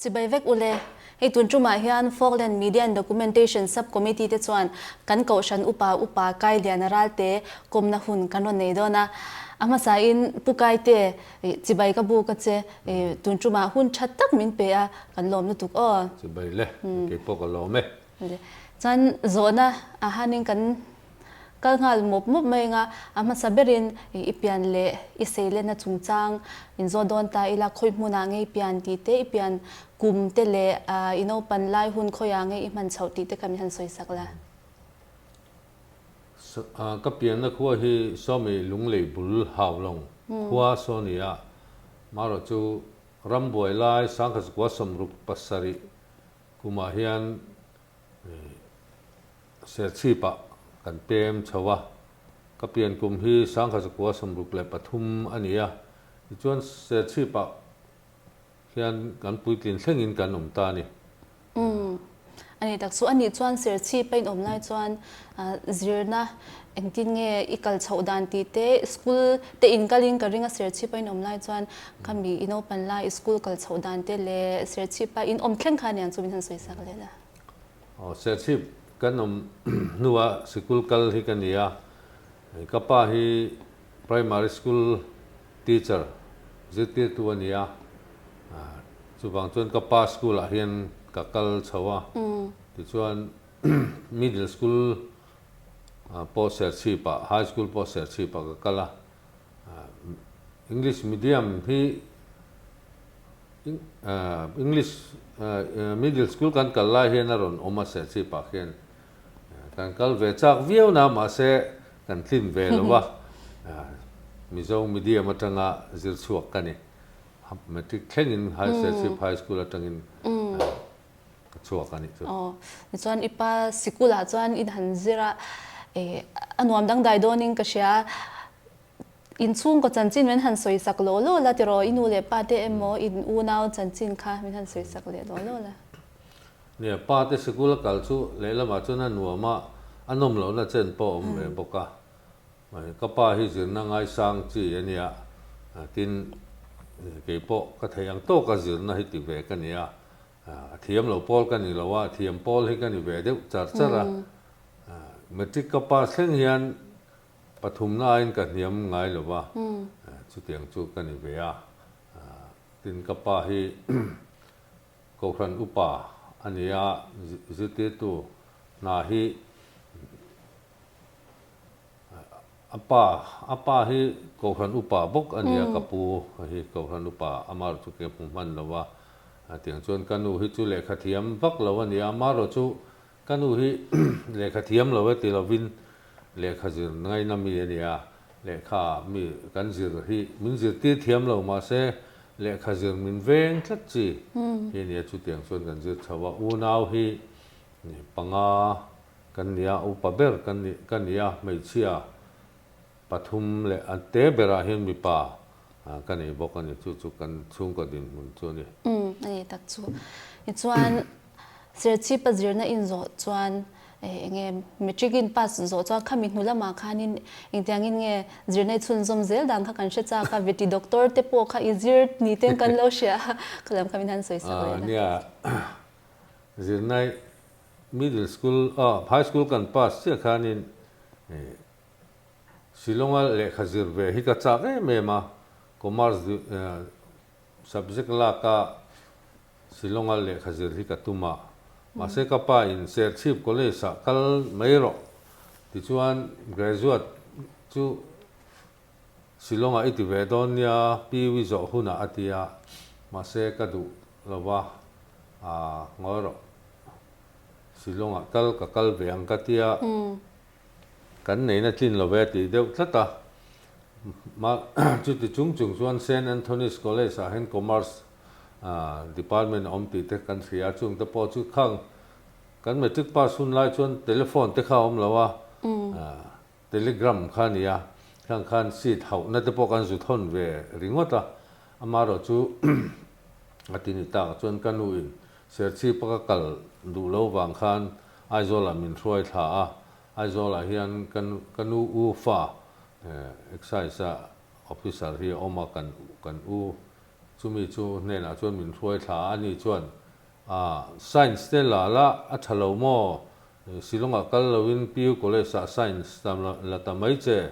Chibai vek ule. Hei tun tumah hian Falkland Media and Documentation Sub-Committee te chuan kan Kohhran Upa Upa Kailiana Ralte kawmna hun kan rawn nei dawn a. A hmasain Pu Kaite chibai ka buk a che. Tun tumah hun tha tak min pe a, kan lawm lutuk aw. Chibai le, keipawh ka lawm e. Chuan zawhna a hanin kan kal nghal mawp mawp mai anga a hmasa berin i pian leh i seilenna chungchang in zawt dawn ta ila khawi hmunah nge i pian tih te i pian kum te leh i naupan lai hun khawiah nge i hman chhoh tih te kha min han sawi sak la. Ka pianna khua hi Sawmi Lunglei bul Haulawng khua saw ni a, marawh chu rambuai lai Sangkhazukua 67 Kumah hian Serchhipah kan pem chho a, ka pian kum hi 1963 a ni a, tichuan Serchhipah hian kan puitlin thlengin kan awm ta a ni. Umm, a ni tak chu. A nih chuan Serchhip a inawm lai chuan zirna engtin nge i kal chhoh dan tih te, school te in kalin ka ring a Serchhip a inawm lai chuan Khami i naupan lai i school kal chhoh dan te leh Serchhip a in awm thleng kha aniang chu min han sawi sak leh la. Aw Serchhip kan awm hnua sikul kal hi ka ni a, ka pa hi primary school teacher zirtirtu a ni a, chuvang chuan ka pa school ah hian ka kal chho a, tichuan middle school pawh Serchhip ah high school pawh Serchhip ah ka kal a. English medium hi English middle school kan kal lai hian a rawn awm a Serchhip ah khian kan kal ve chak viau na mahse kan tlin ve lo a Mizo medium atanga zir chhuak ka ni matric thlengin Serchhip high school atangin ka chhuak a nih chu. Aw, tichuan i pa sikul ah chuan in han zir a, a nuam dangdai dawnin ka hria. Inchhungkaw chanchin min han sawi sak law law la tiraw, i nu leh pa te emaw in unau chanchin kha min han sawi sak leh law law la. Nia, pa te sikul a kal chu lehlamah chuan a nuam a, a nawm lohna chen pawh a awm ve bawk a. Ka pa hi zirna ngaisang chi a nia, tin keipawh ka theih ang tawka zirna hi ti ve ka nia. A thiam lo pawl ka ni lo a, a thiam pawl hi ka ni ve deuh char char a. Matric ka pass thleng hian pathumna aiin ka hniam ngai lo va, chutiang chu ka ni ve a. Tin, ka pa hi Kohhran upa a ni a, zirtirtu hna hi A pa, a pa hi Kohhran upa bawk a nia, ka pu hi Kohhran upa, amarawh chu ke hmu hman lo a, tiang chuan ka nu hi chu lehkha thiam vak lo a nia, amarawh chu ka nu hi lehkha thiam lo e ti lovin lehkha zir ngaina mi a nia, lehkha mi kan zir hi min zirtir thiam lo mahse lehkha zir min veng tlat chi hi a nia, chutiang chuan kan zir chho a, unau hi panga Kan nia, upa ber kan nih ka nia, hmeichhia pathum leh a te berah hian mipa ka nei bawk a ni, chu chu kan chhungkaw dinhmun chu a ni. Umm a ni tak chu. Tichuan Serchhipa zirna in zawh chuan eng nge matric in pass zawh chuan khami hnu lamah khanin engtiangin nge zirna i chhunzawm zel dan kha kan hre chak a, veti doctor te pawh kha i zir ni ten kan lo hria a, khalam kha min han sawi sak leh la. Nia, zirna Middle school ah high school kan pass chiah khanin Shillong-a lehkha zir ve hi ka chak em em a, commerce subject laka Shillong-a lehkha zir hi ka tum a, mahse ka pa in Serchhip College ah kal mai rawh tichuan graduate chu Shillong-ah i ti ve dawn nia PU i zawh hunah a ti a, mahse ka duh lo va, aa ngawi rawh, Shillong-ah tal ka kal ve ang ka ti a, kan neihna tlin lo ve a ti deuh tlat a, mah chuti chung chung chuan Saint Anthony's College-ah hian Commerce Department a awm tih te kan hria a, chung te pawh chu khang kan matric pass hun lai chuan telephone te kha a awm lo a, Telegram kha a ni a, khang khan seat hauhna te pawh kan zu thawn ve ringawt a, amaherawh chu a ti ni tak chuan ka nu in Serchhip a ka kal duh lo vang khan Aizawl ah min hruai thla a, Aizawl ah hian ka nu u fa Excise a officer hi a awm a, kan u. Chumi chu hnenah chuan min hruai thla a, ani chuan, Aah, Science te la la a tha lo maw? Shillong-ah kal loin PU College-ah Science ta la ta mai che,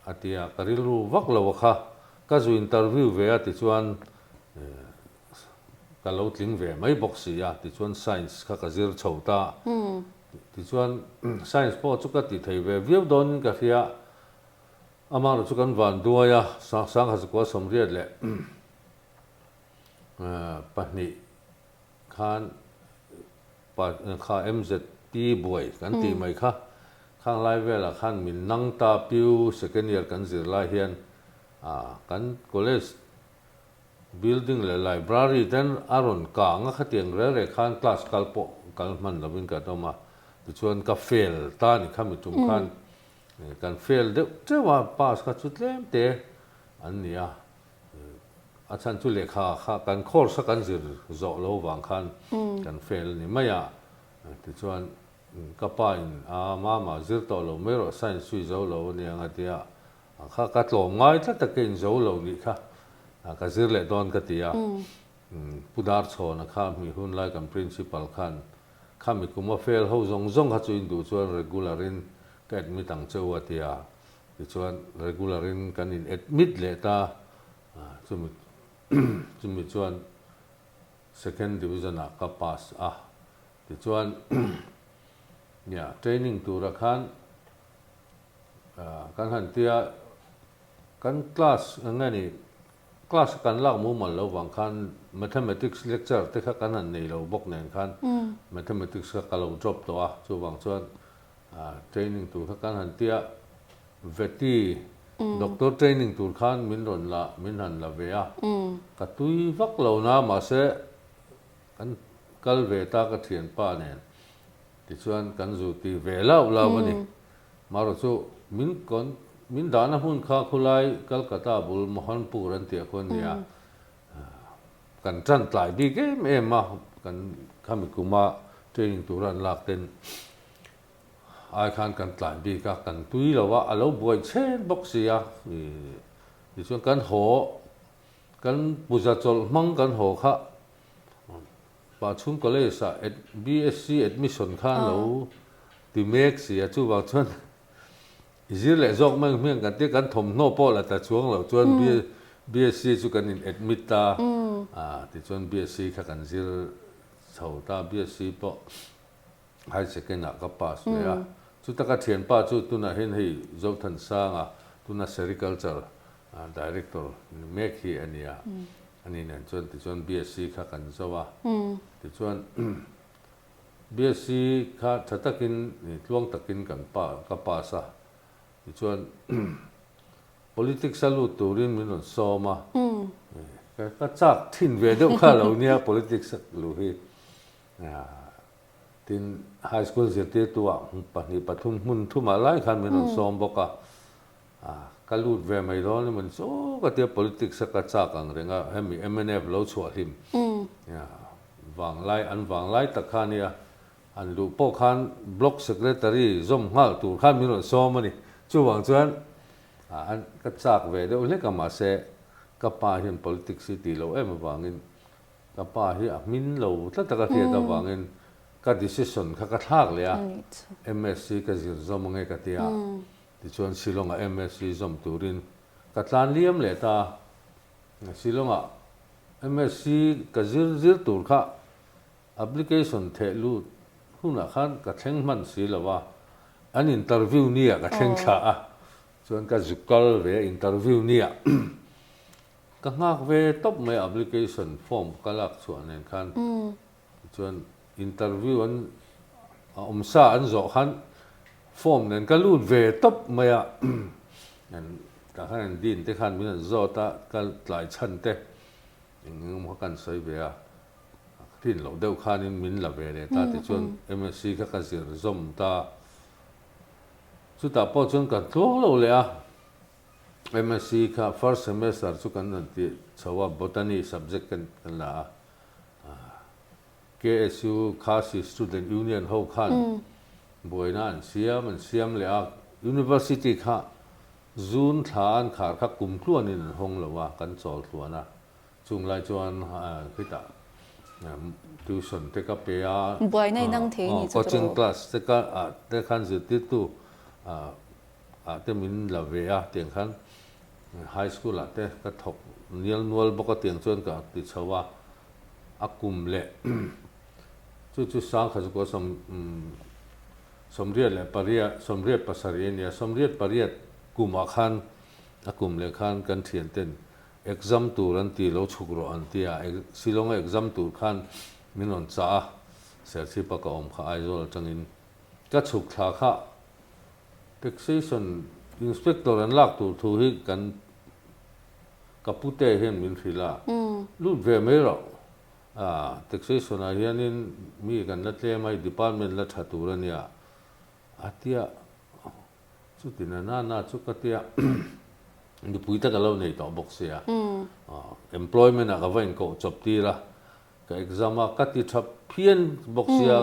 a ti a, ka rilru vak lo a kha. Ka zu interview ve a tichuan ka lo tling ve mai bawk si a, tichuan Science kha ka zir chho ta. Tichuan Science pawh chu ka ti thei ve viau dawnin ka hria. Amaherawhchu chu kan van duai a, Sangha Zakua 92 khan kha MZP buai kan tih mai kha, khang lai velah khan min nang ta piu second year kan zir lai hian kan college building leh library ten a rawn kang a, khatiang rel reh khan class kal pawh kal hman lovin kan awm a, tichuan ka fail ta ni kha mi tum khan Kan fail deuh teuh a, pass kha chu tlem te an ni a, a chhan chu lehkha kha kan course kha kan zir zawh lo vang khan kan fail a ni mai a, tichuan ka pa in a mama zir tawh lo mai rawh science chu i zo lo a nia nga tia kha ka tlawm ngai tlat a ka in zo lo nih kha ka zir leh dawn ka ti a, Pu Darchhawna kha hmi hun lai kan principal khan Khami kum a fail ho zawng zawng kha chu in duh chuan regular in ka admit ang che u a ti a, tichuan regular in kan in admit leh ta, chumi chumi chuan second division ah ka pass a, tichuan nia training tura khan kan han tia kan class eng nge ni Class kan lak mumal lo vang khan Mathematics lecture te kha kan han nei lo bawk nen khan Mathematics kha ka lo drop tawh a, chuvang chuan training tur kha kan han tia Vety doctor training tur khan min rawn la min han la ve a, ka tui vak lo na mahse kan kal ve ta ka thianpa nen tichuan kan zu ti ve lauh lauh a ni. Marawh chu min kawn min dahna hmun kha khulai Calcutta bul Mohanpur an tih ah khuan nia kan tan tlai bik em em a, kan khami kuma training tura an lak ten ai khan kan tlai bik a, kan tui lo a, a lo buai chhen bawk si a, tichuan kan haw kan puja chawlh hmang kan haw kha Pachhung College ah BSc admission kha an lo ti mek si a, chuvang chuan i zir leh zawk mai ang hmiang kan tia kan thawmhnaw pawh la ta chuang loh chuan BSc chu kan in admit ta a, tichuan BSc kha kan zir chho ta, BSc pawh high second ah ka pass ve a, chuta ka thianpa chu tunah hian hei Zothansanga tuna Sericulture Director ni mek hi a nia, ani nen chuan tichuan BSc kha kan zo a, tichuan BSc kha tha takin tluang takin kan pa ka pass a, tichuan politics a lut turin min rawn sawm a, ka chak thin ve deuh kha lo nia politics a luh hi. Tin, high school zirtirtu-ah 2, 3 hmun thumah lai khan min rawn sawm bawk a, ka lut ve mai dawn emaw ni chu ka tia politics a ka chak ang reng a, hemi mnf lo chhuah hlim vanglai an vanglai tak kha ania, an luh pawh khan block secretary zawm nghal tur khan min rawn sawm a ni. Chuvang chuan ka chak ve deuh hlek a mahse ka pa hian politics hi tih loh em avangin Ka pa hi a hmin lo tlat a ka hriat avangin ka decision kha ka thlak leh a, MSc ka zir zawm ange ka ti a, tichuan Shillong-ah MSc zawm turin ka tlan liam leh ta a, Shillong-ah MSc ka zir zir tur kha application theh lut hunah khan ka thleng hman si lo a, an interview ni-ah ka thleng thla a, chuan ka zuk kal ve a interview ni-ah. Ka nghak ve tawp mai application form ka lak chhuah nen khan tichuan interview an a awm sa an zawh khan form nen ka lut ve tawp mai a tah khan an din te khan min an zawt a ka tlai chhan te eng eng emaw kha kan sawi ve a rin loh deuh khanin min la ve leh ta tichuan MSc kha ka zir zawm ta chutah pawh chuan kan tluang lo leh a. MSc kha first semester chu kan rawn tih chho a, Botany subject kan kan la a, KSU Khasi Student Union ho khan buaina an siam an siam leh a, University kha June thla an khar kha kum tluanin an hawng lo a, kan chawl tluan a. Chung lai chuan khitah tuition te ka pe a, Buaina inang thei ni chu tawh. Coaching class te ka ah te khan zirtirtu ah te min la ve a tiang khan high school ah te ka thawk nial nual bawk a tiang chuan ka ti chho a, a kum leh chu chu sangkha chu kaw 88 87 a nia, 88 kumah khan a kum leh khan kan thian ten Exam tur an ti lo chhuk rawh an ti a, Shillong-a exam tur khan min rawn chah a, Serchhip-a ka awm kha Aizawl atangin ka chhuk thla kha Taxation Inspector an lak tur thu hi kan ka pute hian min hrilh a, lut ve mai rawh, Taxation-ah hianin mi kan la tlem a, i department la tha tur a nia a tia. Chuti na na na chu ka tia nupui te ka lo nei tawh bawk sia, employment ah ka va inkoh chawp tir a, ka exam a, ka ti tha phian bawk sia,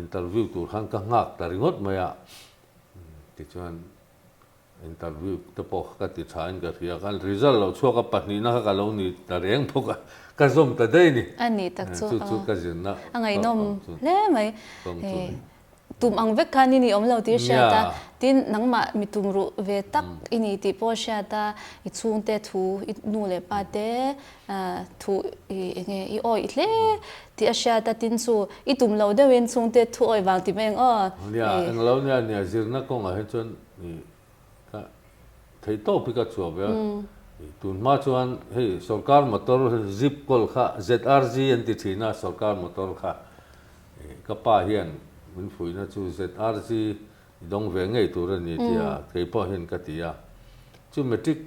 interview tur khan ka nghak ta ringawt mai a, tichuan interview te pawh ka ti tha in ka hria, ka result lo chhuak a pahnihna kha ka lo ni ta reng bawk a, ka zawm ta daih a ni. A ni tak chu, chu chu ka zirna a ngaihnawm hle mai. Tum ang vek khan i ni awm lo tih hriat a, tin nangmah mi tum ruh ve tak i ni tih pawh hriat a, i chhungte thu, i nu leh pa te thu i enge i awih hle tih a hriat a, tin chu i tum lo deuhin chhungte thu awih vang ti mai ang aw. Nia, englo nia nia zirna kawngah hi chuan i ka thei tawp hi ka chhuah ve a, tun hma chuan hei sorkar motor zip kawl kha ZRG an ti thin a sorkar motor kha Ka pa hian min fuihna chu ZRG i dawng ve ngei tur a ni tia kei pawh hian ka ti a. Chu matric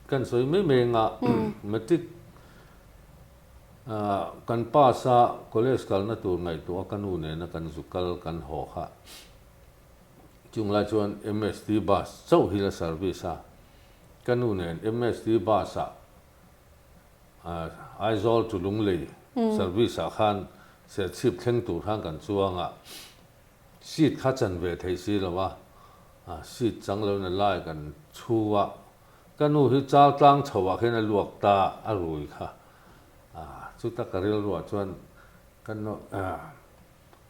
kan sawi mai mai anga matric kan pass a college kalna tur ngaihtuah a ka nu nena kan zu kal kan haw kha chung lai chuan MST bus chauh hi la service a ka nu nen MST bus ah Aizawl to Lunglei service ah khan Serchhip thleng tur khan kan chuang a, seat kha chan ve thei si lo a, seat chang lo na lai kan chhu a, ka nu hi chal tlang chho ah khian a luak ta a rui kha, chuta ka rilruah chuan ka nu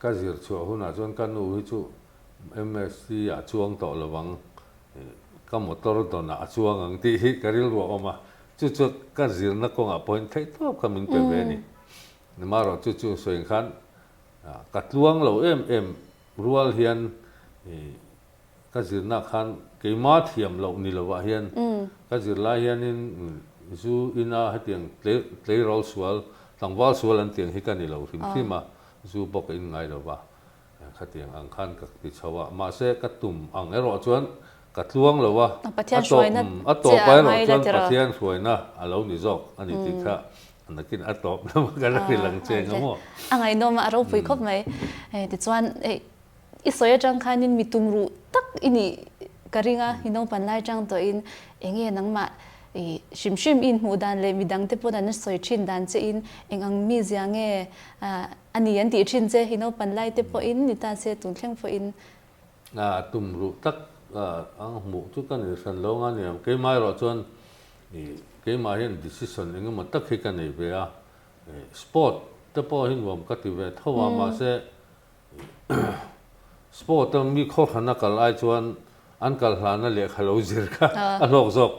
Ka zir chhuah hunah chuan ka nu hi chu MSc ah chuang tawh lo ang, ka motor dawnah a chuang ang tih hi ka rilru a awm a, chu chu ka zirna kawngah pawhin theih tawp kha min pe ve a ni. Nimahrawh chu chu sawi khan ka tluang lo em em rual hian Ka zirna khan keima thiam loh ni lovah hian ka zir lai hianin zu ina hetiang tleirawl sual, tlangval sual an tiang hi ka ni lo hrim hrim a, zu pawh ka in ngai lo va, khatiang ang khan ka ti chho a, mahse ka tum ang erawh chuan ka tluang lo a, a tawp a tawp ah erawh chuan Pathian hruaina a lo ni zawk a ni tih kha nakin a tawp lamah ka la hrilh ang che eng emaw. A ngaihnawm a, a ropui khawp mai. Tichuan hei I sawi atang khanin mi tumruh tak i nih ka ring a, i naupan lai atang tawhin eng nge nangmah i hrim hrim i inhmuh dan leh midang te pawn an sawi thin dan che in eng ang mizia nge a ni an tih thin che i naupan lai te pawhin ni ta se tun thleng pawhin. A tumruh tak ang hmuh chu ka ni hran lo nga nia, keimah erawh chuan keimah hian decision eng emaw tak hi ka nei ve a, sport te pawh hi nuam ka ti ve tho a mahse Sport a mi khawhran a kal ai chuan an kal hlana lehkha lo zir kha a hlawk zawk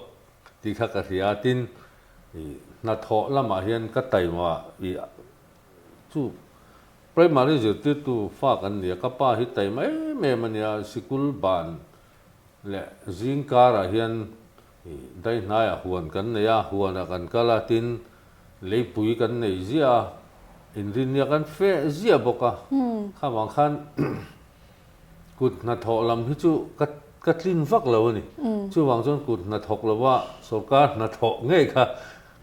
tih kha ka hria a, tin hnathawh lamah hian ka taima i chu primary zirtirtu fa kan ni a, ka pa hi taima em em a nia, sikul ban leh zing karah hian Daihnaiah huan kan nei a, huanah kan kal a, tin leipui kan nei ziah a, inrinnia kan feh ziah bawk a, kha vang khan kut hnathawh lam hi chu ka ka tlin vak lo a ni. Chuvang chuan kut hnathawk lova sorkar hnathawh ngei kha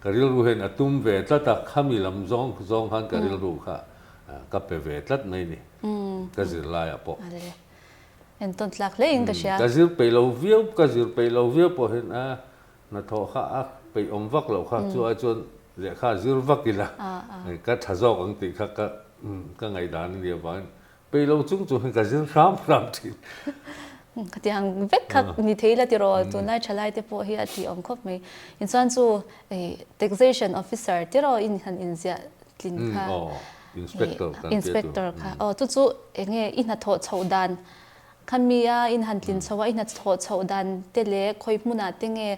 ka rilru hian a tum ve tlat a, khami lam zawng zawng khan ka rilru kha ka pe ve tlat mai a ni, ka zirlaiah pawh. Entawn tlak hle in ka hria. Ka zir peih lo viau, ka zir peih lo viau pawh hian a hnathawh kha a peih awm vak loh kha, chu ai chuan lehkha zir vak ila ka tha zawk ang tih kha ka ka ngaihdan a nih avangin peih lo chung chung hian ka zir hram hram thin. Khatiang vek kha ni thei la tiraw tunlai thalai te pawh hi a tih awm khawp mai. Inchuan chu taxation officer tiraw in han inziah tlin kha inspector kha aw chu chu enge i hnathawh chhoh dan khami a in han tlin chho a i hnathawh chhoh dan te leh khawi hmunah te nge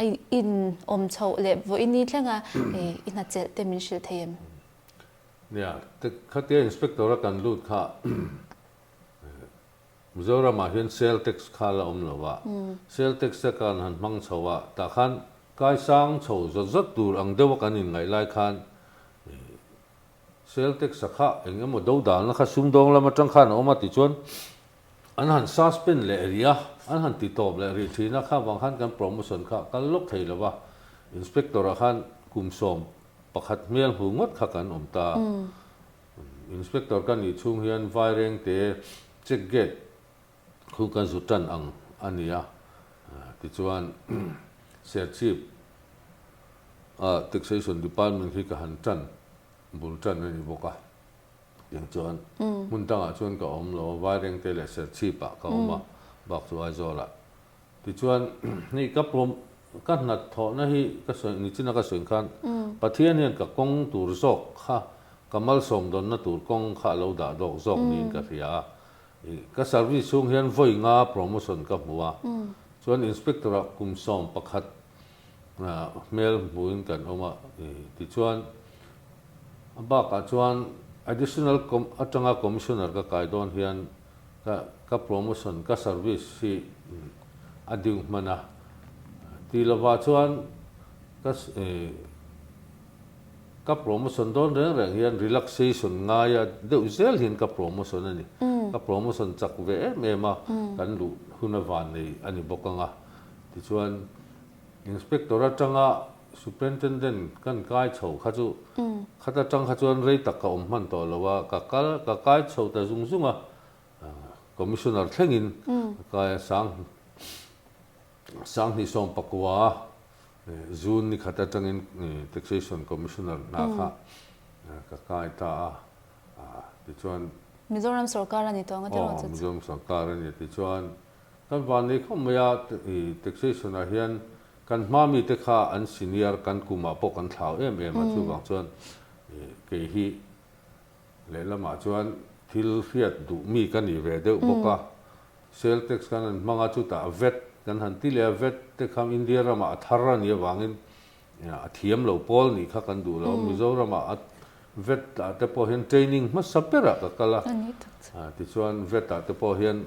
a in awm chhoh leh vawiin ni thlenga i hnachelh te min hrilh thei em? Nia, khatia inspector a kan lut kha Mizoramah hian sale tax kha la awm lo a, sale tax te kan han hmang chho a, tah khan kaisang chho zawt zawt tur ang deuha kan inngaih lai khan sale tax a kha eng emaw do dalna kha sumdawng lam atang khan a awm a tichuan an han suspend leh rih a, an han ti tawp leh rih thin a, kha vang khan kan promotion kha kal lawk thei lo va, inspector ah khan kum 11 hmel hmu ngawt kha kan awm ta. Inspector ka nih chhung hian Vairengte check gate khu ka zu tan ang a ni a, tichuan Serchhip a Taxation Department hi ka han tan bul tan a ni bawk a, tiang chuan hmun dangah chuan ka awm lo a, Vairengte leh Serchhip ah ka awm a, bak chu Aizawl ah. Tichuan hei ka pawm ka hnathawhna hi ka sawi nichina ka sawi khan Pathian hian ka kawng tur zawk kha ka malsawm dawnna tur kawng kha a lo dah dawk zawk niin ka hria a. Ih ka service chhung hian vawi nga promotion ka hmu a. Chuan inspector ah kum 11 hmel hmuhin kan awm a. Ih tichuan a bakah chuan additional atanga commissioner ka kai dawn hian Ka ka promotion ka service hi a deuh hman a, ti lovah chuan ka ka promotion dawn reng reng hian relaxation ngaia deuh zel hian ka promotion a ni. Ka promotion chak ve em em a, kan luh hun a van nei a ni bawk ang a. Tichuan inspector atanga superintendent kan kai chho kha chu khat atang kha chuan rei tak ka awm hman tawh lo a, ka kal ka kai chho ta zung zung a, commissioner thlengin ka kai a, sang sanghnih 19 June ni khat atangin taxation commissioner hna kha ka kai ta a, tichuan Mizoram sorkar a ni tawh ang a tiraw chu chu? Aw Mizoram sorkar a ni tichuan kan vannei khawp mai a, taxation ah hian Kan hma mite kha an senior kan kumah pawh kan thlau em em a, chuvang chuan kei hi lehlamah chuan thil hriat duh mi ka ni ve deuh bawk a. Sale tax kan han hmang a, chutah vat kan han ti leh a, vat te kha India ramah a thar a nih avangin a thiam lo pawl nih kha kan duh lo a, Mizoramah a vat ah te pawh hian training hmasa berah ka kal a, tichuan vat ah te pawh hian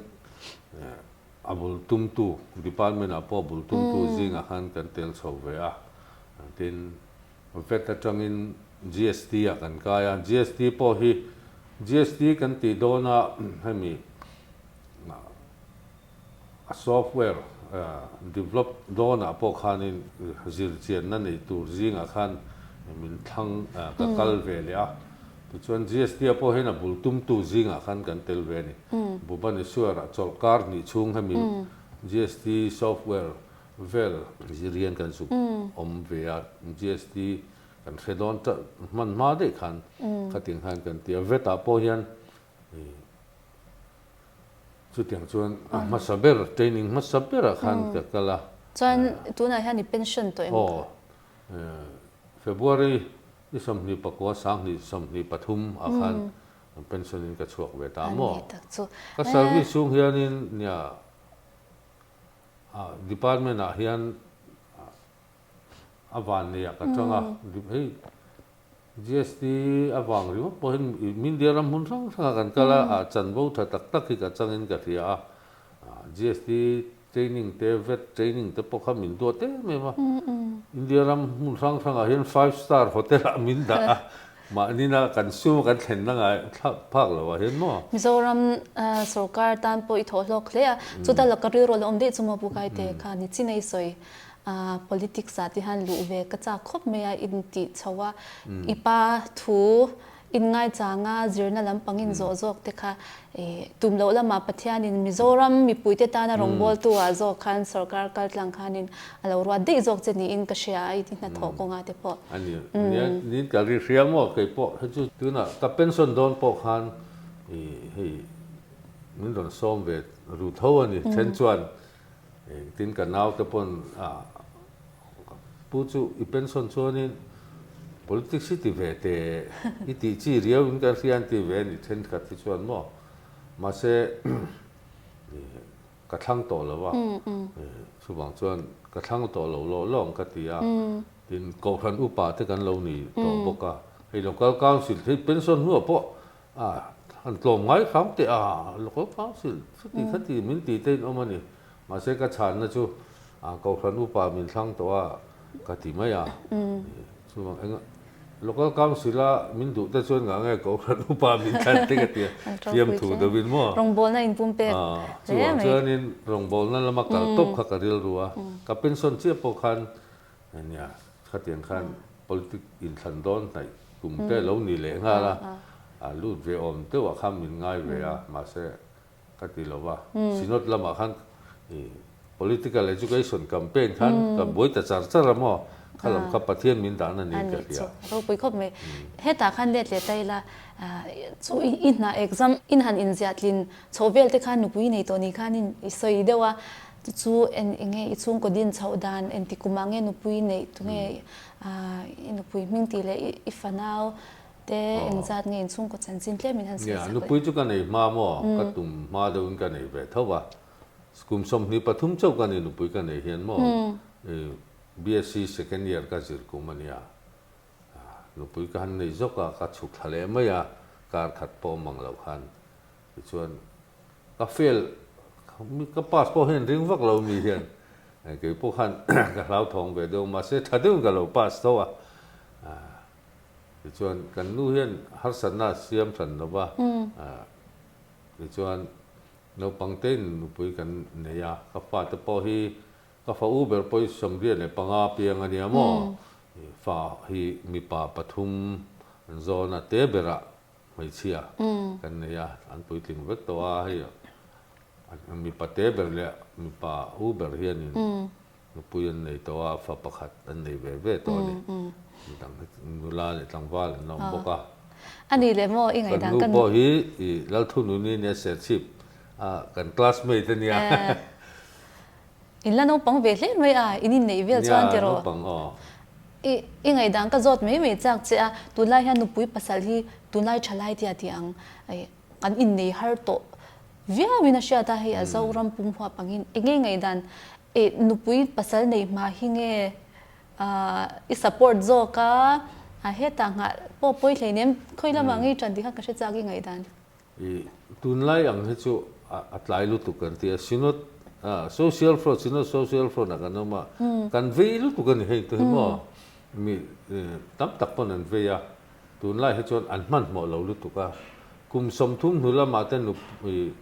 A bul tumtu, department ah pawh bul tumtu zingah khan kan tel chho ve a. Tin, vet atangin GST ah kan kai a. GST pawh hi, GST kan tih dawna hemi a software develop dawnah pawh khanin zirchianna nei tur zingah khan min thlang ka kal ve leh a. Tichuan GST ah pawh hian a bul tumtu zingah khan kan tel ve a ni. Bhubaneswar-ah chawlhkar hnih chhung hemi GST software vel zir hian kan zuk awm ve a, GST kan hre dawn ta hman hma daih khan khatiang khan kan ti a. Vet ah pawh hian chutiang chuan a hmasa ber training hmasa berah khan ka kal a. Chuan tunah hian i pension tawh em? Aw, February Ni 29 2023 ah khan pension in ka chhuak ve ta maw? Ka service chhung hianin nia department ah hian a van nei ah ka tang a, hei GST a vang ringawt pawh hian India ram hmun hrang hrang ah kan kal a, chanvo tha tak tak hi ka changin ka hria a, GST Training te, vet training te pawh kha min duat em em a. India ram hmun hrang hrangah hian five star hotel ah min dah a, mahni na kan sum a kan thlenna ngai thlak phak lo ah hian maw. Mizoram sorkar tan pawh i thawh hlawk hle a, chuta laka rilru la awm daih chu maw Pu Kaite kha ni chin a i sawi politics ah te hian luh ve ka chak khawp mai a, in tih chho a, i pa thu Inngaichanga zirna lampang in zawh zawk te kha tum loh lamah Pathianin Mizoram mipuite tana rawngbawltu ah zawk khan sorkar kaltlang khanin a lo ruat daih zawk che niin ka hria a i hnathawh kawngah te pawh. A ni, nia niin ka ri hria maw kei pawh hei chu tunah ka pension dawn pawh khan hei. min rawn sawm ve ru tho a ni. Then chuan engtin ka naute pawn ka pu chu i pension chuanin politics hi ti ve teh i tih chi riau in ka hria an ti ve a ni thenkhat hi chuan maw. Mahse ka thlang tawh lo a, chuvang chuan ka thlang tawh lo lawh lawng ka ti a, tin Kohhran upa te kan lo ni tawh bawk a, hei Local Council hei pension hnuah pawh a han tlawm ngai hram teh a, Local Council chuti khati min ti te in awm a ni, mahse ka chhanna chu Kohhran upa min thlang tawh a ka ti mai a, chuvang eng Local Council a min duh te chuan ngah nge Kohhran upa min thlan te ka ti a, fiamthu deuhin maw? Rawngbawlna in pumpek hle mai. Chuvang chuanin rawngbawlna lama kal tawp kha ka rilru a, ka pension chiah pawh khan nia khatiang khan politic inthlan dawn hnaih kum te lo ni leh nghal a, a lut ve awm deuhah khan min ngai ve a, mahse Ka ti lo va, Synod lamah khan i political education campaign khan ka buai ta char char a maw? Kha lam kha Pathian min dan a niin ka hria. Ropui khawp mai. Hetah khan let leh ta ila, chu i hna exam in han inziah tlin chhoh vel te khan nupui nei tawh ni khanin i sawi deuh a, chu chu eng nge i chhungkaw din chhoh dan, engti kumah nge nupui neih tunge i nupui hming tih leh i fanau Te engzat nge inchhungkaw chanchin tlem in han sawi sak le? Nupui chu ka nei hma maw? Ka tum hma deuh in ka nei ve tho va. Kum 23 chauh ka ni nupui ka nei hian maw? BSc second year ka zir kum a nia. Nupui ka han nei zawk a, ka chhuk thla leh mai a, kar khat pawh awm ang loh khan. Tichuan ka fail, ka pass pawh hian ring vak lo mi hian kei pawh khan ka hlauthawng ve deuh mahse tha deuhin ka lo pass tho a. Tichuan kan nu hian harsatna a siam hran lo va, tichuan naupang tein nupui kan nei a, ka fate pawh hi ka fa u ber pawh hi 75 piang a nia maw, fa hi mipa pathum an zawn a, te berah hmeichhia kan nei a, an puitling vek tawh a, hei mipa te ber leh mipa u ber hianin Nupui an nei tawh a, fa pakhat an nei ve ve tawh a ni. Midang hi nula leh tlangval an awm bawk a. A ni leh maw i ngaihdan ka nu pawh hi i Lalthununi nia Serchhip a kan classmate a nia. In la naupang ve hle mai a, in inneih vel chuan tiraw? Nia, naupang aw. I i ngaihdan ka zawt mai mai chak che a, tunlai hian nupui pasal hi tunlai thalai tia tih ang Kan innei har tawh viauin a hriat a, hei a Zoram pum huap angin eng nge ngaihdan eh nupui pasal nei hma hi nge i support zawk a, a hetah nghah pawh pawi hleinem khawi lamah ngei tan tih kha ka hre chak i ngaihdan. I tunlai ang hi chu a tlai lutuk kan ti a, Synod Social Front, Synod Social Front ah kan awm a, kan vei lutuk a ni hei te hi maw, mi tam tak pawn an vei a, Tunlai hi chuan an hmanhmawh lo lutuk a, kum 30 hnu lamah te nupui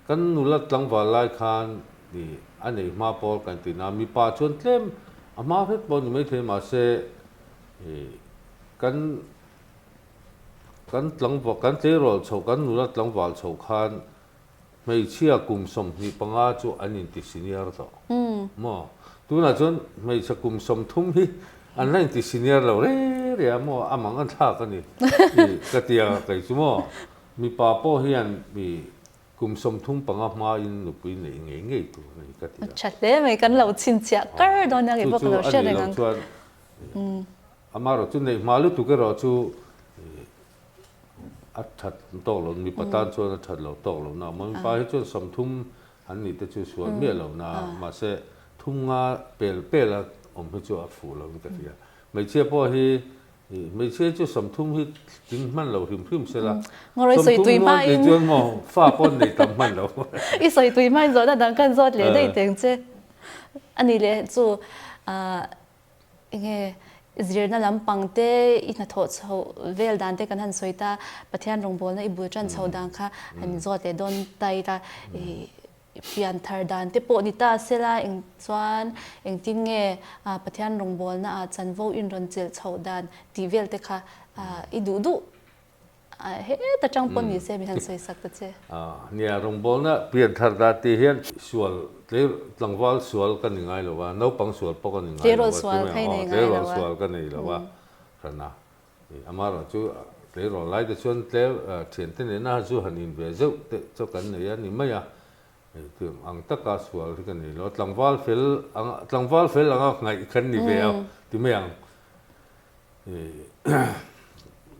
kan nula tlangval lai khan i a nei hma pawl kan ti na, mipa chuan tlem a hma hret pawh ni maithei mahse i kan kan tlangval kan tleirawl chhoh kan nula tlangval chhoh khan Hmeichhia kum 25 chu an inti senior tawh maw? Tunah chuan hmeichhe kum 30 hi an la inti senior lo re re a maw? A mang an thlak a ni i ka ti a kei chu maw? Mipa pawh hian i kum 35 hmain nupui neih ngei ngei tur a ni ka ti a. Tha hle mai, kan lo chhinchhiah kar dawn nia kei pawh ka lo hre reng ang. Chu chu a nih loh chuan amaherawh chu neih hma lutuk erawh chu A that tawk lo, mipa tan chuan a that lo tawk lo na, mipa hi chuan 30 an nih te chu sual miah lo na, mahse thum nga pel pel a awm hi chu a fuh lo in ka hria. Hmeichhia pawh hi, hmeichhia chu 30 hi tling hman lo hrim hrim se la, 30 nuan tih chuan maw fa pawh an nei tam hman lo. I sawi tui hmain zawhna dang kan zawt leh daih teng che. A nih leh chu Enge zirna lampang te i hnathawh chhoh vel dan te kan han sawi ta, Pathian rawngbawlna i bul tan chhoh dan kha han zawt leh dawn ta ila, i pian thar dan te pawh ni ta sela eng chuan engtin nge Pathian rawngbawlna ah chanvo in rawn chelh chhoh dan tih vel te kha i duh duh. Heta tang pawn ni se min han sawi sak ta che. Nia, rawngbawlna pian thar dan tih hian sual, tlangval sual ka ni ngai lo va, naupang sual pawh ka ni ngai lo va, tleirawl sual ka nei ngai lo va, tleirawl sual ka nei lo va, hran a. Amaherawhchu chu Tleirawl lai te chuan tlem thiante nena zu han in ve zeuh te chu kan nei a ni mai a, tiang ang taka sual hi ka nei lo a, tlangval fel anga tlangval fel anga ngaih kan ni ve a ti mai ang.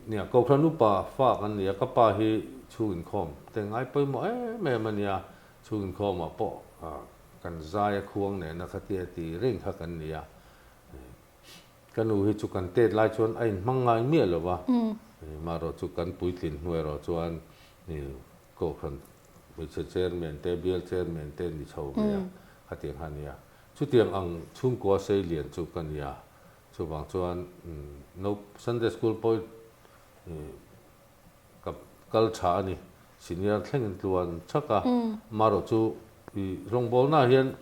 Nia Kohhran upa fa kan ni a, ka pa hi chhung inkhawm te ngai pawimawh em em a nia, chhung inkhawmah pawh kan zai a khuang nena khatia ti reng kha kan ni a. Ka nu hi chu kan tet lai chuan a inhmang ngai miah lo va, marawh chu kan puitlin hnu erawh chuan Kohhran hmeichhe chairman te, bial chairman te ni chho ve a, khatiang kha a nia. Chutiang ang chhungkua sei lian chu ka nia. Chuvang chuan Sunday school pawh Ka kal tha a ni. Senior thlengin tluan chak a. Amaherawh chu i rawngbawlnaah hian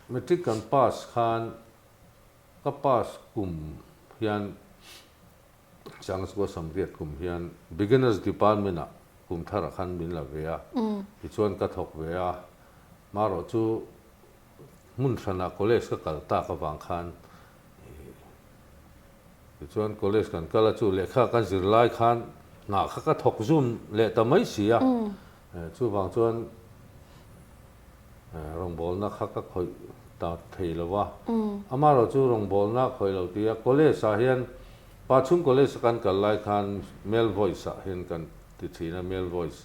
matric kan pass khan ka pass kum hian Sangchukua Samriat kum hian Beginners Department ah kum tharah khan min la ve a. Tichuan ka thawk ve a. Amaherawh chu hmun hranah college ka kal tak avang khan Tichuan college kan kal a chu lehkha kan zir lai khan hna kha ka thawk zum leh ta mai si a, chuvang chuan rawngbawlna kha ka khawih ta thei lo va. Amaherawh chu rawngbawlna khawih lo ti a, college ah hian Pachhung college a kan kal lai khan male voice ah hian kan ti thin a, male voice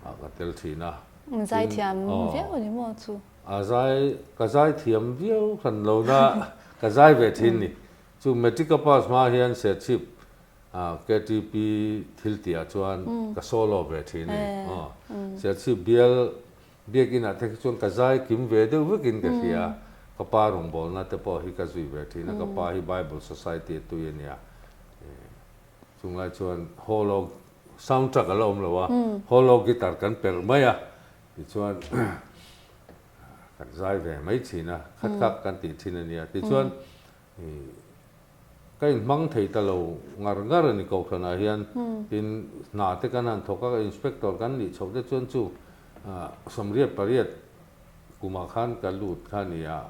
ah ka tel thin a. Zaithiam viau a ni maw chu? A zai, ka zai thiam viau hran lo na, ka zai ve thin ni. Chu Matric a pass hma hian Serchhip KTP thil tih ah chuan ka solo ve thin a ni. Aw, Serchhip bial Biakin ah te khi chuan ka zai kim ve deuh vekin ka hria. Ka pa rawngbawlna te pawh hi ka zui ve thin a, ka pa hi Bible Society a tui a nia. Chunglai chuan holo sound truck a la awm lo a, holo guitar kan perh mai a, tichuan kan zai ve mai thin a, khat kak kan tih thin a nia. Tichuan ka inhmang thei ta lo ngar ngar a ni Kohhranah hian, tin hna te kan han thawk a, inspector kan nih chhoh te chuan chu 88 kumah khan ka lut kha a ni a,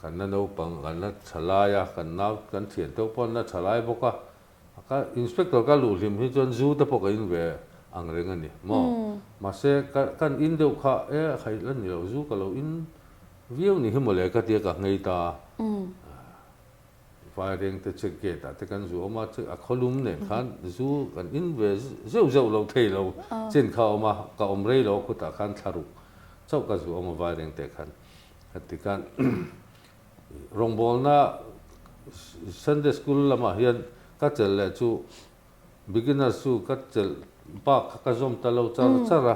kan la naupang, kan la tha lai a, kan nau kan thian te pawh an la tha lai bawk a, Ka inspector ka luh hlim hi chuan zu te pawh ka in ve ang reng a ni maw? Mahse ka kan in deuh kha e a khaih la ni lo zu ka lo in viau ni hi mawle ka tia ka nghei ta a. Vaireng te check gate ah te kan zu awm a, a khawlum nen khan zu kan in ve zeuh zeuh lo thei lo chen kha a awm a, ka awm rei lo a khutah khan thla ruk chauh ka zu awm a vaireng te khan. Heti khan Rawngbawlna Sunday School lamah hian ka chelh leh chu beginners chu ka chelh bak kha ka zawm ta lo char char a,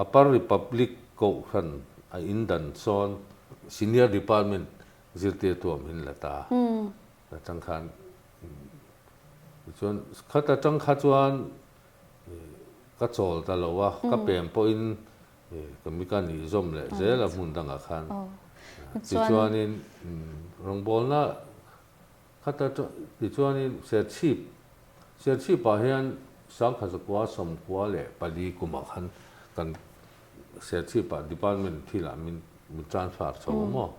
Upper Republic Kohhran a in dan sawn Senior Department zirtirtu a min la ta atang khan tichuan khat atang kha chuan ka chawl ta lo a, ka pem pawhin Ka mi ka nih zawm leh zel a hmun dangah khan. Tichuanin rawngbawlna khata tichuanin Serchhip, Serchhipah hian Sangkhazakua 94 kumah khan kan Serchhipah department thilah min min transfer chho a maw?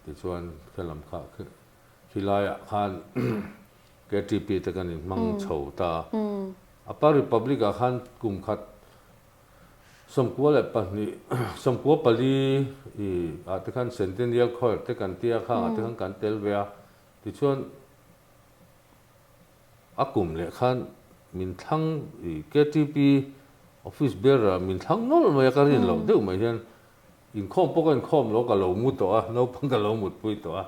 Tichuan khelam kha khilaiah khan KTP te kan inhmang chho ta a. Upper Republic-ah khan kum khat 92, 94 i ah te khan Centennial Choir te kan tia khang ah te khan kan tel ve a, tichuan a kum leh khan min thlang i KTP office bearer ah min thlang nawlh mai a, ka rin loh deuh mai hian inkhawm pawh ka inkhawm lo ka lo mu tawh a, naupang ka lo mutpui tawh a,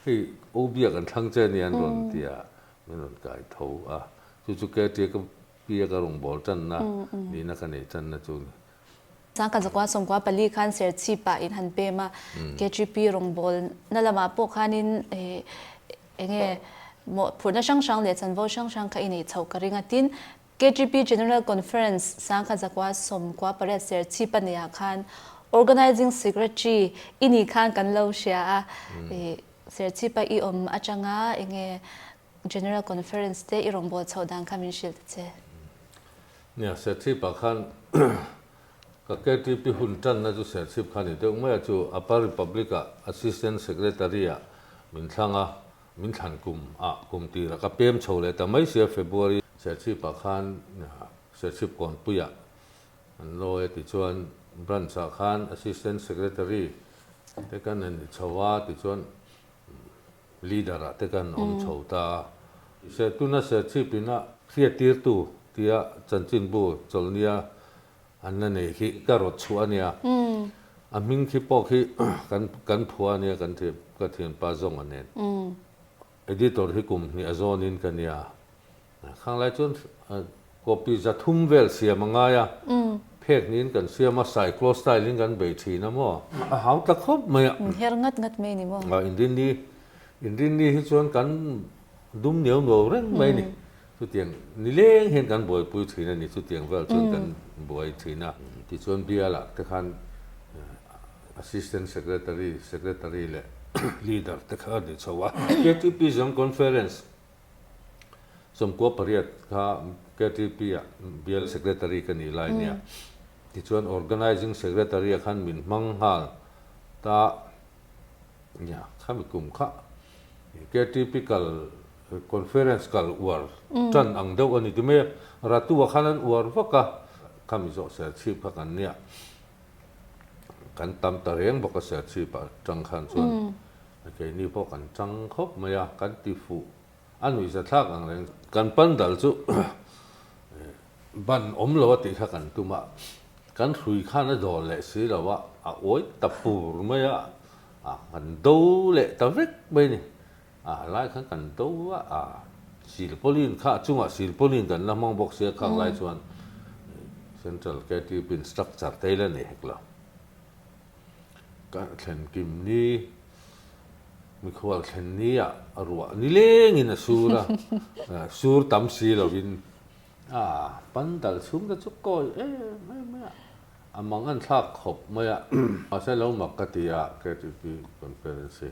hei OB ah kan thlang che a nia an rawn ti a, min rawn kai tho a, chu chu KTP Pi ka rawngbâwl ṭanna nihna ka neih ṭanna chu ni. Sangkhat zakua 94 khan Serchhip ah in han pem a, KGP rawngbâwl na lamah pawh khanin enge mawhphurhna hrang hrang leh chanvo hrang hrang kha i neih chhoh ka ring a. Tin, KGP General Conference 1998 Serchhip a neihah khan Organising Secretary i nih khan kan lo hria a, Serchhip a i awm atanga enge General Conference te i rawngbâwl chhoh dan kha min hrilh ta che. Nia, Serchhip-ah khan ka KTP hun tanna chu Serchhip kha ni deuh mai a, chu Upper Republic-ah Assistant Secretary-ah min thlang a. Min thlan kum ah kum tirah ka pem chho leh ta mai sia February Serchhip ah khan Serchhip Kawnpui ah an lawi a tichuan Branch ah khan Assistant Secretary te kan han ni chho a tichuan Leader ah te kan awm chho ta a. Sertuna Serchhip in a hriattirtu tia chanchinbu chawlhnia An la nei khi ka rawt chhuah a nia. A hming khi pawh khi kan kan phuah a nia kan thian ka thianpa zawng a nen. Editor hi kum hnih a zawnin ka nia. Khang lai chuan copy 300 vel siam a ngai a. Phek niin kan siam a, cyclo style in kan bei thin a maw. A hau ta khawp mai a. Her ngat ngat mai ni maw. Inrinni Inrinni hi chuan kan dum niau nuau reng mai a ni. Chutiang nileng hian kan buaipui thin a ni, chutiang vel chuan kan buai thin a. Tichuan bialah te khan Assistant Secretary, Secretary leh Leader te kha a ni chho a. KTP Zone Conference 98 kha KTP ah bial Secretary ka nih lai nia. Tichuan Organising Secretary ah khan min hmang nghal ta nia, khami kum kha KTP kal Conference kal uar tan ang deuh a ni ti mai a, Ratu-a khan an uar vak a, khami zawh Serchhip kha kan nia, kan tam ta reng bawk a Serchhip ah tang khan chuan keini pawh kan tang khawp mai a, kan ti fuh a nuihza thlak ang reng. Kan pandal chu ban awm lo a tih kha kan tum a, kan hrui khan a dawl leh si lo a, a uai ta pur mai a, kan do leh ta vek mai a ni. A lai khan kan do a, a silpauline kha a chungah silpauline kan la hmang bawk sia khang lai chuan Central KTP in structure te ila nei hek lo. Ka thlen kim ni, mikhual thlen ni ah ruah nilengin a sur a, sur tam si lovin a pandal chhung te chu kawi em em mai a, a mang an thlak khawp mai a, mahse lo mak ka ti a KTP conference hi.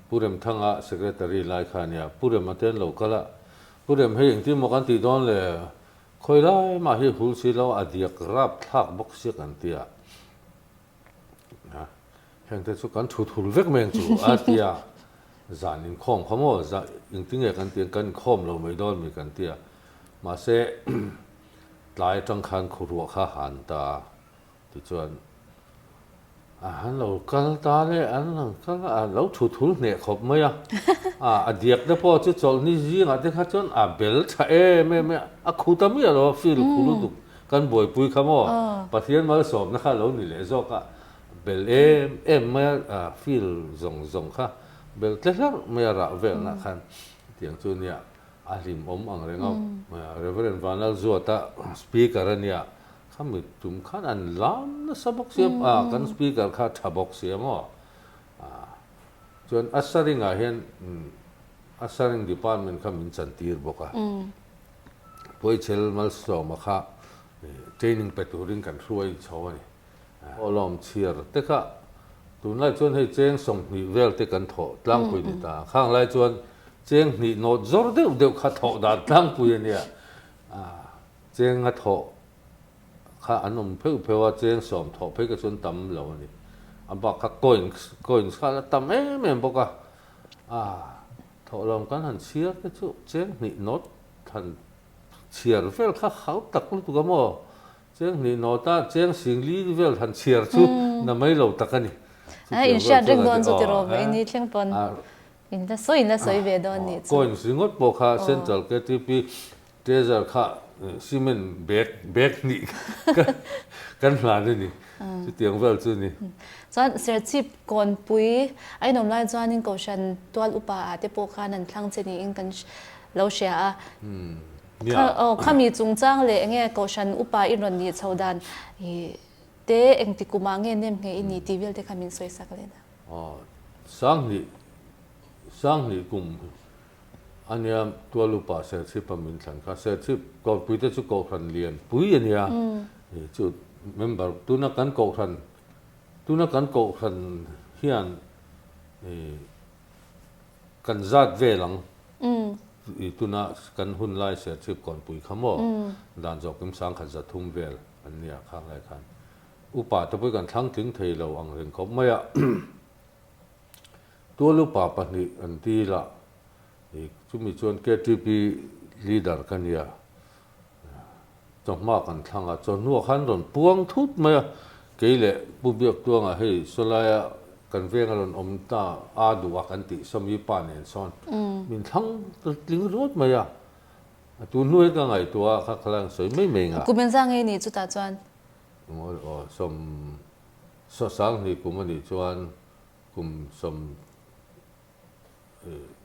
Pu Remthanga Secretary lai kha a nia, Pu Rema te an lo kal a, Pu Rem hei engtin maw kan tih dawn le, khawi lai mah hi hul si lo a diak rap thlak bawk sia kan ti a, heng te chu kan thut hul vek mai ang chu a ti a, zan inkhawm kha maw engtin nge kan ti ang kan inkhawm lo mai dawn mi kan ti a, mahse tlai atang khan khuruah kha han ta a. Tichuan, an lo kal ta le, an lo kal a, a lo thu thul hneh khawp mai a. A, a diak te pawh chu chawlhni zingah te kha chuan a bel tha em em a, a khu ta miah lo a, feel khu lutuk kan buaipui kha maw, Pathian malsawmna kha a lo ni leh zawk a, bel em em mai a, a feel zawng zawng kha bel tle hlarh mai a rah velnah khan tiang chu nia a hlimawm ang reng a, Reverend Vanlalzuata speaker a nia. Khami tum khan an lam nasa bawk sia a, kan speaker kha tha bawk sia maw. Chuan a saring ah hian a saring department kha min chan tir bawk a. Puaichel Malsawma kha training pe turin kan hruai chho a ni. Awlawm chhiar te kha tunlai chuan hei cheng 20 vel te kan thawh tlangpui ni ta. Khang lai chuan cheng hnih nawt zawr deuh deuh kha thawh dan tlangpui a nia. Cheng a thawh kha an awm pheuh pheuh a, cheng 10 thawh phei kha chuan tam lo a ni. A bak kha coins, coins kha a la tam em em bawk a. A thawhlawm kan han chhiar te chu cheng hnih nawt han chhiar vel kha hau tak lutuk a maw? Cheng hnih nawta cheng 4000 vel han chhiar chu na mai lo tak a ni. A inhriat reng dawn chu tiraw mai ni thleng pawn in la sawi in la sawi ve dawn nih chu. Coins ringawt pawh kha Central KTP Treasure kha cement bag bag hnih kan hlan a ni. Chutiang vel chu a ni. Chuan Serchhip Kawnpui a inawm lai chuanin Kohhran tual upa ah te pawh khan an thlang che niin kan lo hria a. Khami chungchang leh enge Kohhran upa i rawn nih chho dan te engti kumah nge nem nge i ni tih vel te kha min sawi sak leh dah. 2000 2000 kum A nia, Tualupa Serchhip a min thlan kha. Serchhip Kawnpui te chu Kohhran lian pui a nia. Chu member tuna kan Kohhran, tuna kan Kohhran hian kan zat vel ang. Tuna kan hun lai Serchhip Kawnpui kha maw dan zawk kim 1300 vel an nia khang lai khan. Upa te pawh hi kan thlang tling thei lo ang reng khawp mai a. Tualupa pahnih an dil a, chumi chuan KTP leader ka nia, chawhma kan thlang a, chawhnuah khan rawn puang thut mai a, kei leh Pu Biaktuanga hei sawlaia kan veng a rawn awm ta a duh a kan tih sawmi pa nen sawn min thlang tling ringawt mai a, a tun hnu hi ka ngaihtuah a, kha khalai ang sawi mai mai ngah. Kum engzah nge ni chutah chuan? Aw sawm sanghnih kum a nih chuan Kum sawm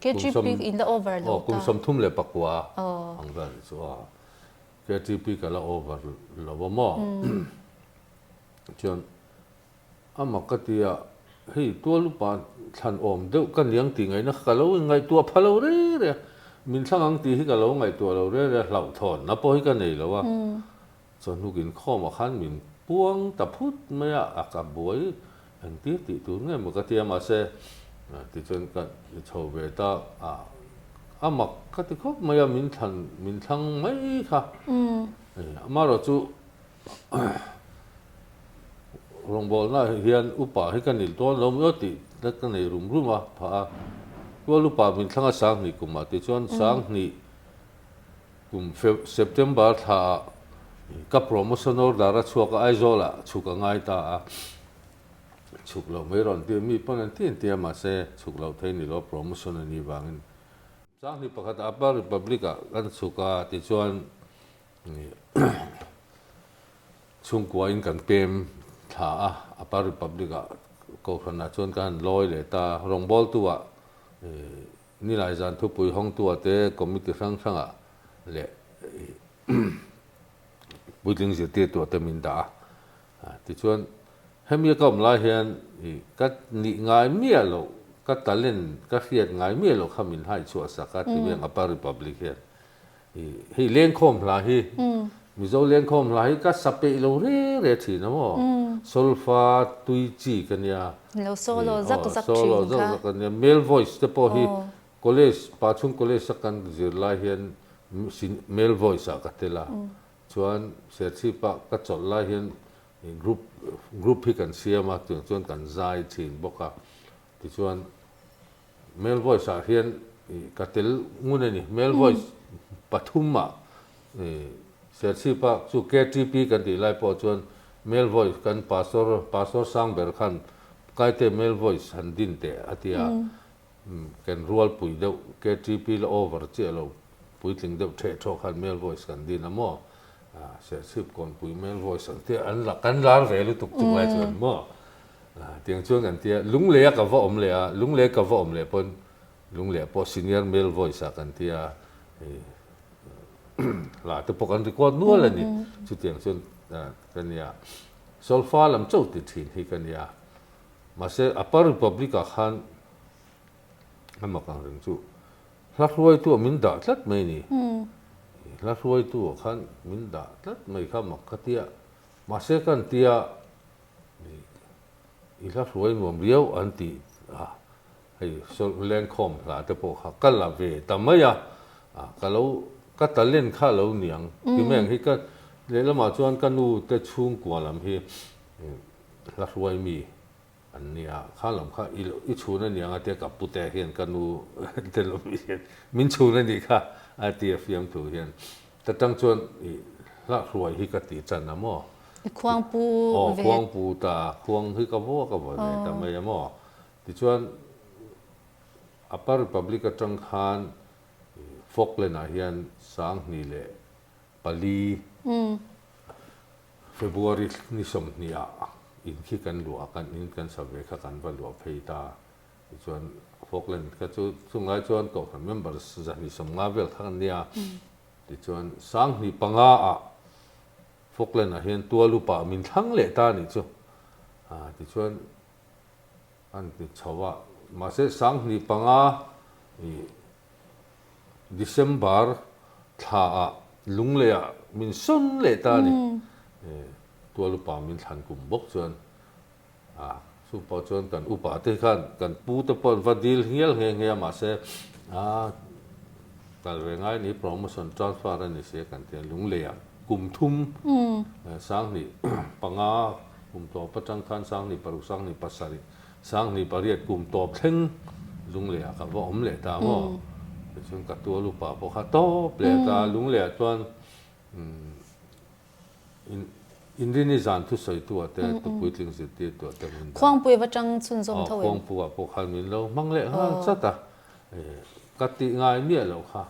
kum sawm KTP in la over lo ta. Kum 34 ang vel chu a. KTP ka la over lo a maw. Chuan a mak ka ti a, hei tual upa thlan awm deuh ka niang tih ngaihna kha ka lo inngaihtuah pha lo reng reng a. Min thlang ang tih hi ka lo ngaihtuah lo reng reng a, hlauhthawnna pawh hi ka nei lo a. Chawhnuk inkhawmah khan min puang ta phut mai a, a ka buai engtir tih tur nge maw ka ti a, mahse tichuan ka chho ve ta a, a mak ka ti khawp mai a, min thlan min thlang mai kha. Amaherawh chu rawngbawlna hian upa hi ka nil dawn lo maw tih ka nei rum rum a phah a, tual upa min thlang a 2000 kumah tichuan 2000 Kum September thla ah ka promotion order a chhuak a, Aizawl ah chhuk a ngai ta a, chhuk loh mai rawn ti a, mi pawn an ti an ti a, mahse chhuk loh thei ni lo promotion a nih vangin. Sanghnih pakhat Upper Republic ah kan chhuk a, tichuan chhungkua in kan pem thla a, Upper Republic ah Kohhran ah chuan ka han lawi leh ta, rawngbawltu ah Nilai zan thupui hawngtua te committee hrang hrangah leh puitling zirtirtua te min dah a. Tichuan hemi a ka awm lai hian ka nih ngai miah loh, ka talent ka hriat ngai miah loh kha min haichhuah sak a ti mai ang Upper Republic hian. Hei lengkhawm hla hi Mizo lengkhawm hla hi ka sa peih lo re re thin a maw? Solfa tui chi ka nia. Lo solo zak zak thin kha. Solo zak zak ka nia. Male voice te pawh hi college, Pachhung college a kan zir lai hian male voice ah ka tel a. Chuan Serchhip ah ka chawlh lai hian group group hi kan siam a, tiang chuan kan zai thin bawk a. Tichuan Male voice ah hian ka tel ngun a ni. Male voice pathum ah Serchhip ah chu KTP kan tih lai pawh chuan male voice kan pastor pastor sang ber khan Kaite male voice han din teh a ti a. Kan rualpui deuh KTP la over chiah lo puitling deuh theh thawh khan male voice kan din a maw. Serchhip kawnpui male voice ang te an la kan lar ve lutuk chung lai chuan maw. Tiang chuan kan tia, Lunglei a ka va awm leh a, Lunglei ka va awm leh pawn Lunglei pawh senior male voice ah kan tia, hei hla te pawh kan record nual a ni. Chutiang chuan ka nia, solfa lam chauh ti thin hi ka nia. Mahse Upper Republic ah khan a mak ang reng chu hla hruaitu ah min dah tlat mai a ni. Hla hruaitu ah khan min dah tlat mai kha mak ka tia. Mahse kan tia I hla hruai nuam riau an ti a, hei lengkhawm hla te pawh kha ka la ve ta mai a, ka lo ka talent kha a lo niang ti mai ang hi ka lehlamah chuan ka nu te chhungkua lam hi hla hruai mi an nia kha lam kha i chhun a niang a tia ka pute hian ka nu te lam hian min chhun a nih kha a ti a fiamthu hian. Ta tang chuan i hla hruai hi ka ti chan a maw? I khuangpu ve. Aw khuangpu ta, khuang hi ka vua ka vua ve ta mai a maw? Tichuan Upper Republic atang khan Falkland ah hian 2004 February ni 20 ah in khi kan luah a, kan in kan sa ve kha kan va luah phei ta. Tichuan Falkland kha chu chunglai chuan Kohhran member 250 vel kha kan nia. Tichuan 2005 ah Falkland ah hian tual upa min thlang leh ta anih chu. Tichuan an ti chho a, mahse 2005 i December thla ah Lunglei ah min sawn leh ta a ni. Tual upa min thlan kum bawk chuan A, chu pawh chuan kan upa te khan kan pu te pawh an va dil ngial nghe nghe a mahse a kal ve ngai ni promotion transfer a ni sia kan ti a Lungleiah kum thum 2005 kum tawp atang khan 2006 27 2008 kum tawp thleng. Lungleiah ka va awm leh ta maw? Tichuan ka tual upa pawh kha tawp leh ta, Lungleiah chuan Inrini zan thusawitu ah te tupuitling zirtirtu ah te min dah. Khuangpui va tang chhunzawm tho em? Khuangpu ah pawh khan min lo hmang leh nghal chat a, ka tih ngai miah loh kha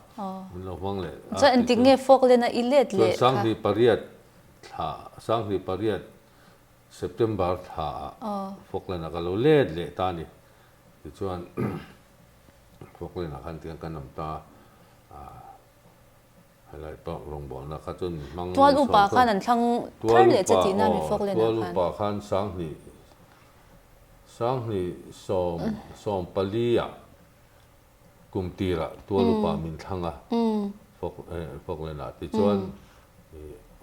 min lo hmang leh a. Chuan engtik nge Falkland a i let leh kha? Chuan 18 thla, 18 September thla ah Falkland ah ka lo let leh ta a ni. Tichuan Falkland ah khan tiang kan awm ta a. Helai pawh rawngbawlna kha chuan min hmang Tual upa khan an thlang thar leh che tihna mi Falkland ah khan. Tual upa khan 2000 20 sawm sawm pali ah kum tirah tual upa min thlang a Falkland ah tichuan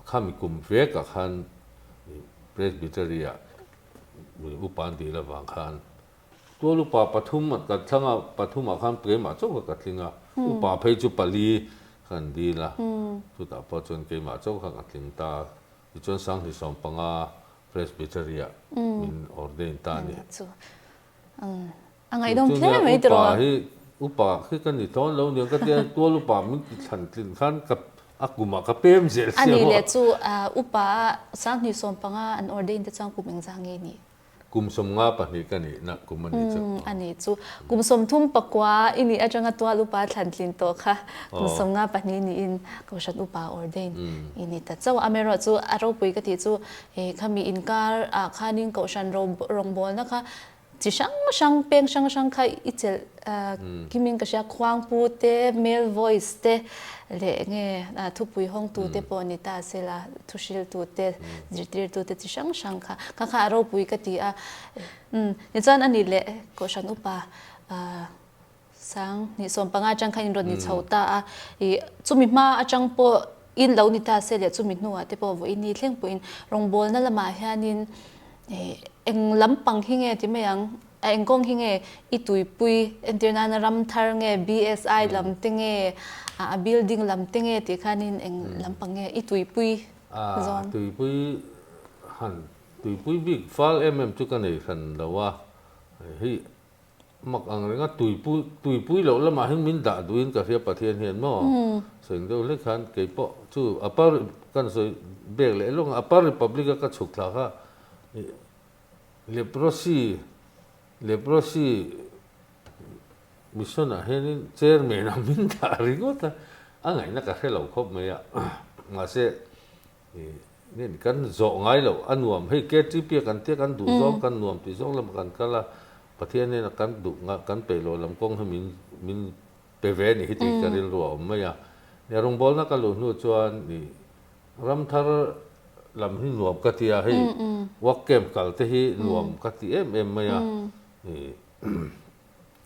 khami kum vek ah khan Presbytery ah upa an dil avang khan Tual upa pathum kan thlang a, pathumah khan keimah chauh kha ka tling a, upa phei chu pali kha an dil a, chutah pawh chuan keimah chauh kha ka tling ta a, tichuan 2015 Presbytery-ah min ordain ta a ni. Chu a ngaihdawm hle mai tiraw? Upa hi upa khi ka ni tlawn lo nia ka tia tual upa min ti thlan tlin khan ka a kumah ka pem zel sia maw? A nih leh chu upa 2015 an ordain te chuan kum engzah nge ni? Kum 52 ka nih na kum a nih chu. A nih chu. Kum 34 i nih atanga tual upa thlan tlin tawh kha kum 52 niin Kohhran upa ordain i ni ta chauh a. Amaherawh chu a ropui ka tih chu khami inkar ah khanin Kohhran rawngbawlna kha chi hrang hrang peng hrang hrang kha i chelh kimin ka hria Khuangpu te, male voice te leh enge thupui hawngtu te pawh ni ta sela thuhriltu te, zirtirtu te chi hrang hrang kha kha kha a ropui ka ti a. Umm tichuan a nih leh Kohhran upa 2015 atang khan in rawn ni chho ta a, ih chumi hma atang pawh in lo ni ta se leh chumi hnuah te pawh vawiin ni thleng pawhin rawngbawlna lamah hianin ih eng lampang hi nge ti mai ang A engkawng hi nge i tuipui entir nana ram thar nge BSI lam te nge a building lam te nge tih khanin eng lampang nge i tuipui zawn? A tuipui han tuipui bik fal em em chu ka nei hran lo a, hei mak ang renga tuipui tuipui loh lamah hian min dah duhin ka hria Pathian hian maw sawi deuh hlek khan keipawh chu Upper kan sawi bek leh lawng a Upper Republic a ka chhuk thla kha Leprosy, Leprosy Mission ah hianin chairman ah min dah ringawt a, a ngaihna ka hre lo khawp mai a, mahse ih kan zawh ngai loh a nuam hei KTP a kan tia kan duh zawng kan nuam tih zawng lamah kan kal a, Pathian hian a kan duh kan peih loh lam kawng hi min min pe ve a nih hi tih ka rilru a awm mai a, rawngbawlna ka luh hnu chuan ih Ramthar lam hi nuam ka ti a, hei work camp kal te hi nuam ka ti em em mai a,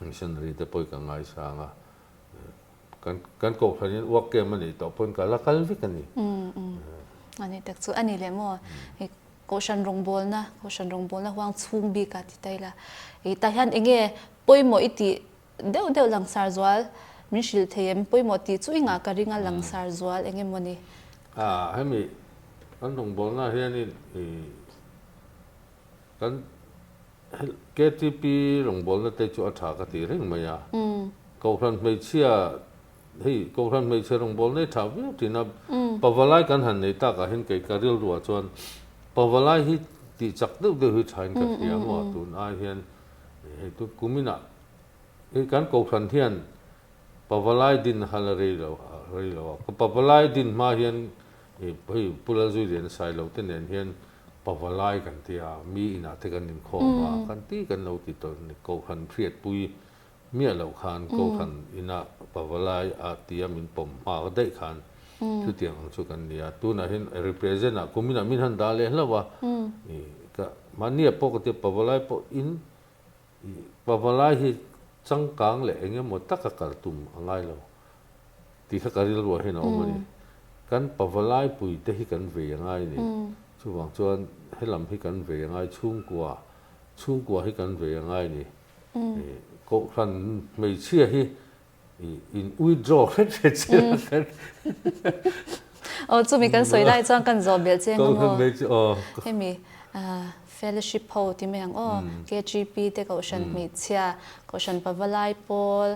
missionary te pawh hi ka ngaisang a, kan kan kohhran in work camp a nih tawh pawhin ka la kal vek a ni. A ni tak chu a ni leh maw, hei kohhran rawngbawlna, kohhran rawngbawlna huang chhung bik a ti ta ila, tah hian eng nge pawimawh i tih Deuh deuh langsar zual min hrilh thei em? Pawimawh tih chu i ngah ka ring a, langsar zual eng emaw ni? A, hemi kan rawngbawlna hianin i kan KTP rawngbawlna te chu a tha ka ti reng mai a. Kohhran hmeichhia hei Kohhran hmeichhe rawngbawlna hi tha viau thin a, pavalai kan han nei takah hian kei ka rilruah chuan pavalai hi tih chak deuh deuh hi thain ka hria maw tun ai hian hei tu kuminah Hei kan Kohhran hian Pavalai din hal a rei lo a rei lo a, Pavalai din hma hian hei Pu Lalzuiliana Sailo te nen hian Pavalai kan ti a, mi inah te kan inkhawm a, kan ti kan lo ti tawh a ni. Kohhran hriatpui miah loh khan Kohhran inah Pavalai a tia min pawm hma daih khan chutiang ang chu kan ni a. Tunah hian represent ah kuminah min han dah leh hlauh a, ka mahnia pawh ka ti a Pavalai pawh in Pavalai hi changkang leh eng emaw taka kal tum a ngai lo tih kha ka rilruah hian a awm a ni. Kan pavalai puite hi kan vei a ngai a ni. Chuvang chuan helam hi kan vei a ngai, chhungkua, chhungkua hi kan vei a ngai a ni. Kohhran hmeichhia hi in withdraw hret hret che a kan. Aw chumi kan sawi lai chuan kan zawh belh che eng emaw hemi. Fellowship ho ti mai ang aw, KGP te Kohhran Hmeichhia, Kohhran Pavalai Pawl,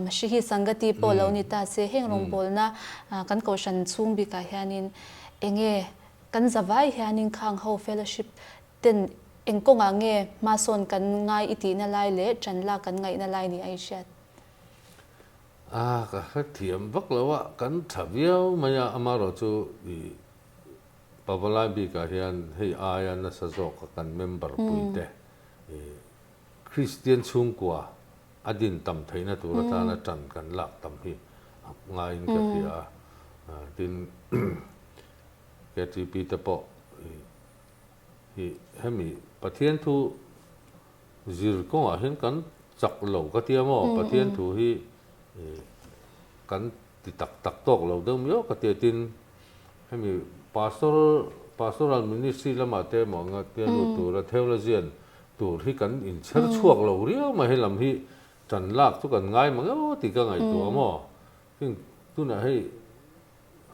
Hri hi Sangati pawh lo ni ta se, heng rawngbawlna kan Kohhran chhung bikah hianin enge kan zavai hianin khang ho Fellowship ten eng kawngah nge hmasawn kan ngai i tihna lai leh ṭan lak kan ngaihna lai ni a i hriat? A, ka hrethiam vak lo a, kan ṭha viau mai a, amaherawhchu i Pavalai bikah hian hei aia nasa zawka kan member puite i Kristian chhungkua a din tam theihna tur atana ṭan kan lak tam hi a ngaiin ka hria a, tin KTP te pawh i hi hemi Pathian thu zir kawngah hian kan chak lo ka tia maw Pathian thu hi kan ti tak tak tawk lo deuh miau ka tia tin hemi pastor pastoral ministry lamah te emaw anga tia lut tura theologian tur hi kan inchher chhuak lo riau mai helam hi tan lak chu kan ngai mang emaw tih ka ngaihtuah maw tin tunah hei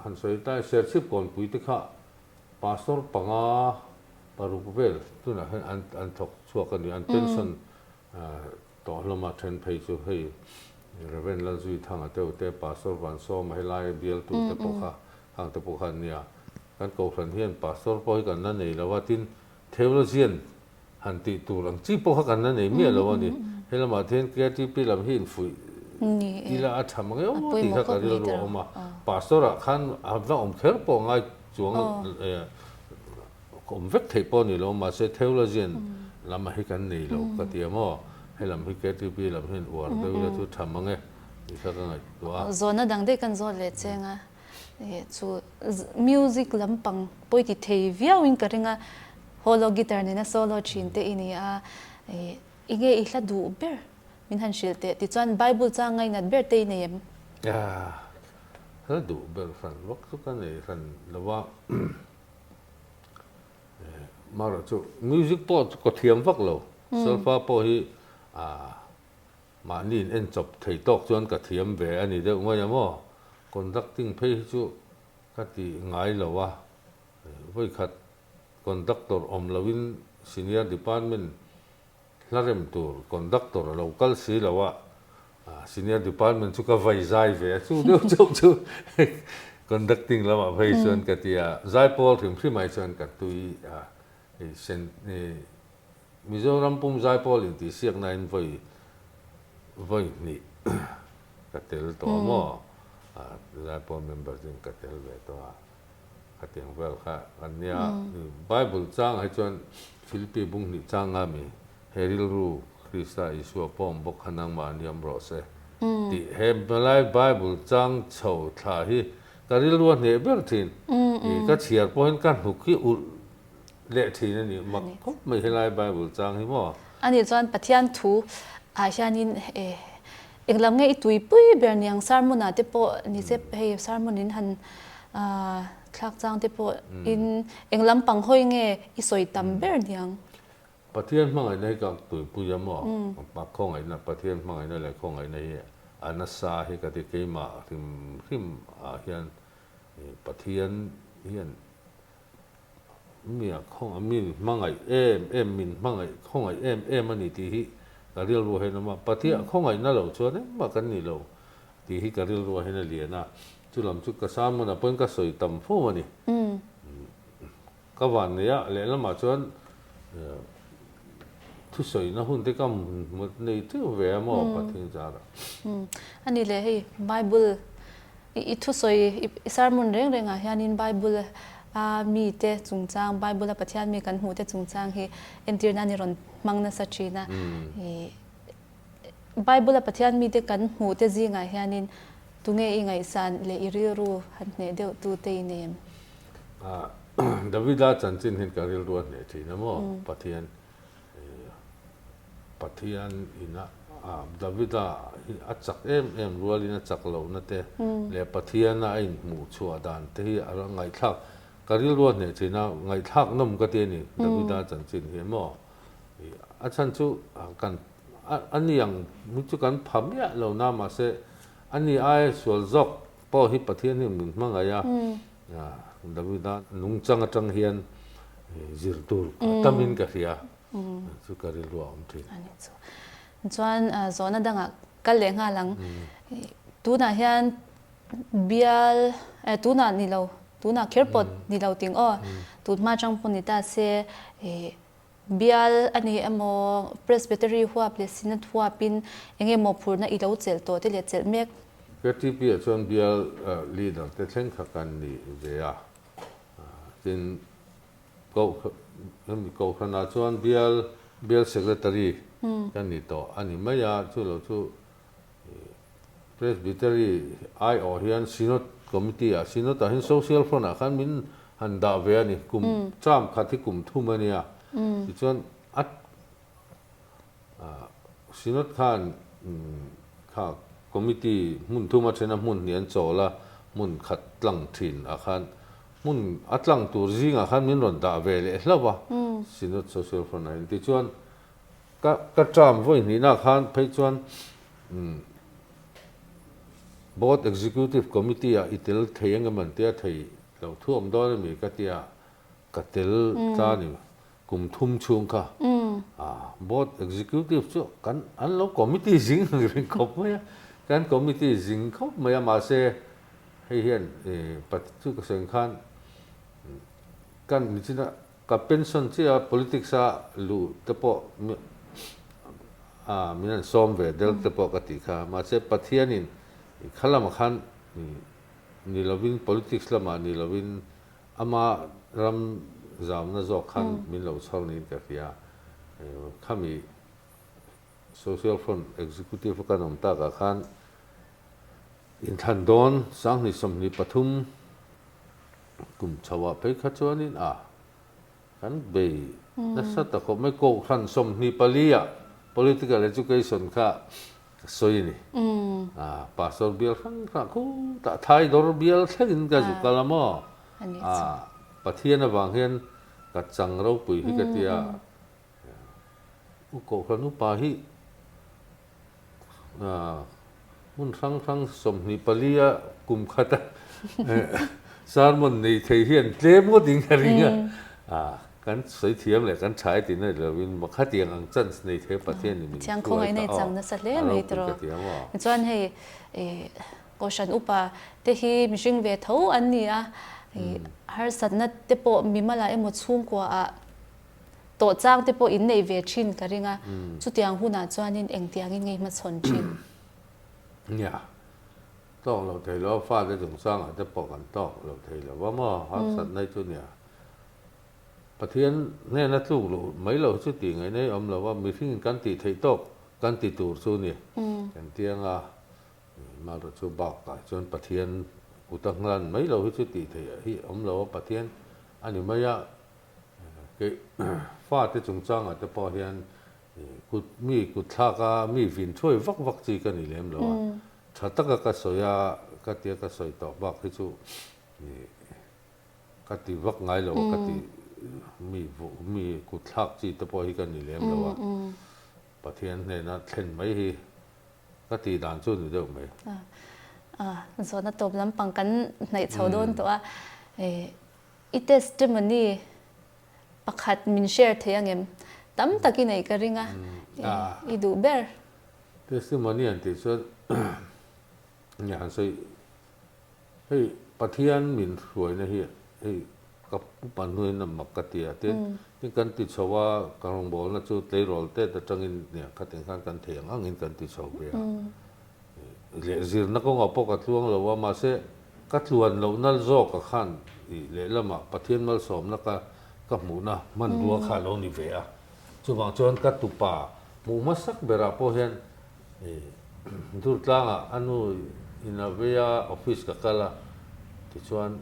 Han sawi ta Serchhip kawnpui te kha Pastor panga paruk vel tunah hian an an thawk chhuak a ni. An pension tawh hlawm a then phei chu hei Rev. Lalzuithanga te ute Pastor Vansawma helai bialtu te pawh kha khang te pawh kha an nia. Kan Kohhran hian Pastor pawh hi kan la nei lo a, tin Theologian Han tih tur ang chi pawh kha kan la nei miah lo a ni. He lamah hian KTP lam hi infuih ila a tha mang emaw tih kha ka rilru a awm a. Pastor ah khan a va awm kher pawh ngai chuang awm vek theih pawh a ni lo mahse theologian lam ah hi kan nei lo ka ti a maw. He lam hi KTP lam hian uar deuh ila chu tha mang e tih kha ka ngaihtuah a. Zawhna dang daih kan zawt leh cheng a. Chu music lampang pawi ti thei viau in ka ring a, holo guitar nena solo thin te i ni a, i nge i hla duh ber min han hrilh teh tichuan Bible chang ngainat ber te i nei em? Hla duh ber hran vak chu ka nei hran lo a, marawh chu music pawh ka thiam vak lo, solfa pawh hi Mahni in en chawp thei tawk chuan ka thiam ve a ni deuh mai a maw? Conducting phei hi chu ka ti ngai lo a, vawikhat conductor awm loin senior department hla rem tur conductor a lo kal si lo a, senior department chu ka vai zai ve a, chu deuh chauh chu conducting lamah phei chuan ka ti a, zaipawl hrim hrim ai chuan ka tui a, Mizoram pum zaipawl intihsiaknain vawi vawi hnih ka tel tawh a maw? Zaipawl member chu ka tel ve tawh a, khatiang vel kha kan nia. Bible changah hi chuan Philippi bung hnih changa mi he rilru Krista Isua pawm bawk kha nangmah a niam rawh se tih he hmalai Bible chang chho thla hi ka rilru a hneh ber thin. Ka chhiar pawhin ka hnuk hi ulh Leh thin a ni mak khawp mai helai Bible chang hi maw? Ani chuan Pathian thu ah hianin englam nge i tuipui ber niang sermon ah te pawh ni se hei sermon in han thlak chang te pawh in englam pang hawi nge i sawi tam ber niang? Pathian hmangaihna hi ka tuipui a maw? Khawngaihna Pathian hmangaihna leh khawngaihna hi a nasa hi ka ti keimah hrim hrim ah hian Pathian hian Mi a khawngaih, min hmangaih em em, min hmangaih khawngaih em em a ni tih hi ka rilru hian a awm a. Pathian khawngaihna lo chuan engmah kan ni lo tih hi ka rilru hian a lian a. Chu lam chu ka sermon ah pawhin ka sawi tam fo a ni. Ka van nei a, lehlamah chuan thusawina hun te ka nei teuh ve a maw Pathian zarah. A ni leh hei Bible I thusawi, i sermon reng rengah hianin Bible a mite chungchang, Bible a Pathian mi kan hmuhte chungchang hi entir nan i rawn hmang nasa thin a. Bible a Pathian mite kan hmuhte zingah hianin tunge i ngaihsan leh i rilru han hneh deuh tute i nei em? Davida chanchin hian ka rilru a hneh thin a maw? Pathian Pathian ina Davida hi a chak em em rualin a chak lohna te leh Pathiana a inhmuh chhuah dan te hi a ngaihthlak ka rilru a hneh thin a, ngaihthlak nawm ka ti a ni Davida chanchin hi maw. A chhan chu kan a ni ang hi chu kan pha miah lo na mahse a ni aia sual zawk pawh hi Pathian hi min hmangaih a, Davida nungchang atang hian. Zir tur tamin ka hria chu ka rilru a awm thin. A ni chu. Chuan zawhna dangah kal leh nghal ang. Tunah hian bial tunah ni lo tunah kher pawh ni lo ting aw tun hma chang pawh ni ta se bial a ni emaw Presbytery huap leh Synod huapin eng emaw phurna i lo chelh tawh te leh chelh mek. KTP ah chuan bial leader te thleng kha kan ni ve a. Tin, hemi kohhranah chuan bial bial secretary ka ni tawh a ni mai a, chu lo chu Presbytery aiawh hian Synod Committee ah, Synod ah hian Social Front ah khan min han dah ve a ni, kum term khat hi kum thum a nia, tichuan a Synod khan kha committee hmun thum a then a hmun hnih an chawl a, hmun khat tlang thin ah khan hmun a tlang tur zingah khan min rawn dah ve leh hlauh a, Synod Social Front ah hian. Tichuan ka ka term vawi hnihna khan phei chuan Board Executive Committee ah i tel thei engemaw an tia thei lo thuam dawn a mi ka tia ka tel ta a ni. Kum thum chhung kha Board Executive chu kan an lo committee zing ang reng khawp mai a, kan committee zing khawp mai a mahse hei hian chu ka sawi ang khan kan nichina ka pension chiah a politics a luh te pawh min an sawm ve del te pawh ka tih kha mahse Pathianin kha lamah khan ni lovin politics lamah ni lovin Ama ram zauna zawk khan min lo chhar niin ka hria. Khami Social Front Executive a kan awm takah khan inthlan dawn 2023 kum chhoah phei kha chuanin a kan bei nasa ta khawp mai. Kohhran 24 ah Political Education kha ka sawi a ni. Pastor bial hrang hrang khutah Thaidawr bial thlengin ka zu kal a maw? Pathian avang hian ka chang ropui hi ka ti a, U Kohhran upa hi hmun hrang hrang 24 a kum khata sermon nei thei hian tlem ngawt in ka ring a. Kan sawi thiam leh kan tha e tih na lovin maw khatiang ang chance nei thei Pathian in min Thiang khawngaih nei chang nasa hle mai tawh. Chuan hei Kohhran upa te hi mihring ve tho an ni a, harsatna te pawh mimalah emaw chhungkua ah tawh chang te pawh in nei ve thin ka ring a, chutiang hunah chuanin engtiangin nge i hmachhawn thin? Nia, tawk lo thei lo a, fate chungchangah te pawh kan tawk lo thei lo va maw, harsatna hi chu nia. Pathian hnena tluk luh mai lo chu tih ngaihna hi awm lo va, mihringin kan tih theih tawk kan ti tur chu ni. Kan tiang a, Malra chu bakah chuan Pathian kuta nglan mai lo hi chu tih theih hi awm lo a, Pathian a ni mai a, kei fate chungchangah te pawh hian kut mi kut thlak a, mi vin thuai vak vak chi ka ni lem lo a, tha taka ka sawi a, ka tia ka sawi tawh bak hi chu Ka ti vak ngai lo a, ka ti mi mi kut thlak chi te pawh hi ka ni lem lo a, Pathian hnena thlen mai hi ka tih dan chu ni deuh mai. Zawhna tawp lampang kan hnaih chho dawn tawh a, i testimony pakhat min share thei angem? Tam tak i neih ka ring a, i duh ber. Testimony an tih chuan nge han sawi Hei Pathian min hruaina hi hei ka upa hnuaiin a mak ka ti a, tin tin kan ti chho a, ka rawngbawlna chu tleirawl tet atangin nia khatin khan kan thei ang angin kan ti chho ve a, leh zirna kawngah pawh ka tluang lo a, mahse ka tluan lohna zawka khan ih lehlamah Pathian malsawmna ka ka hmuhna hmanrua kha a lo ni ve a, chuvang chuan ka tupa hmuh hmasak berah pawh hian Durtlangah a nu in a vei a, office ka kal a, tichuan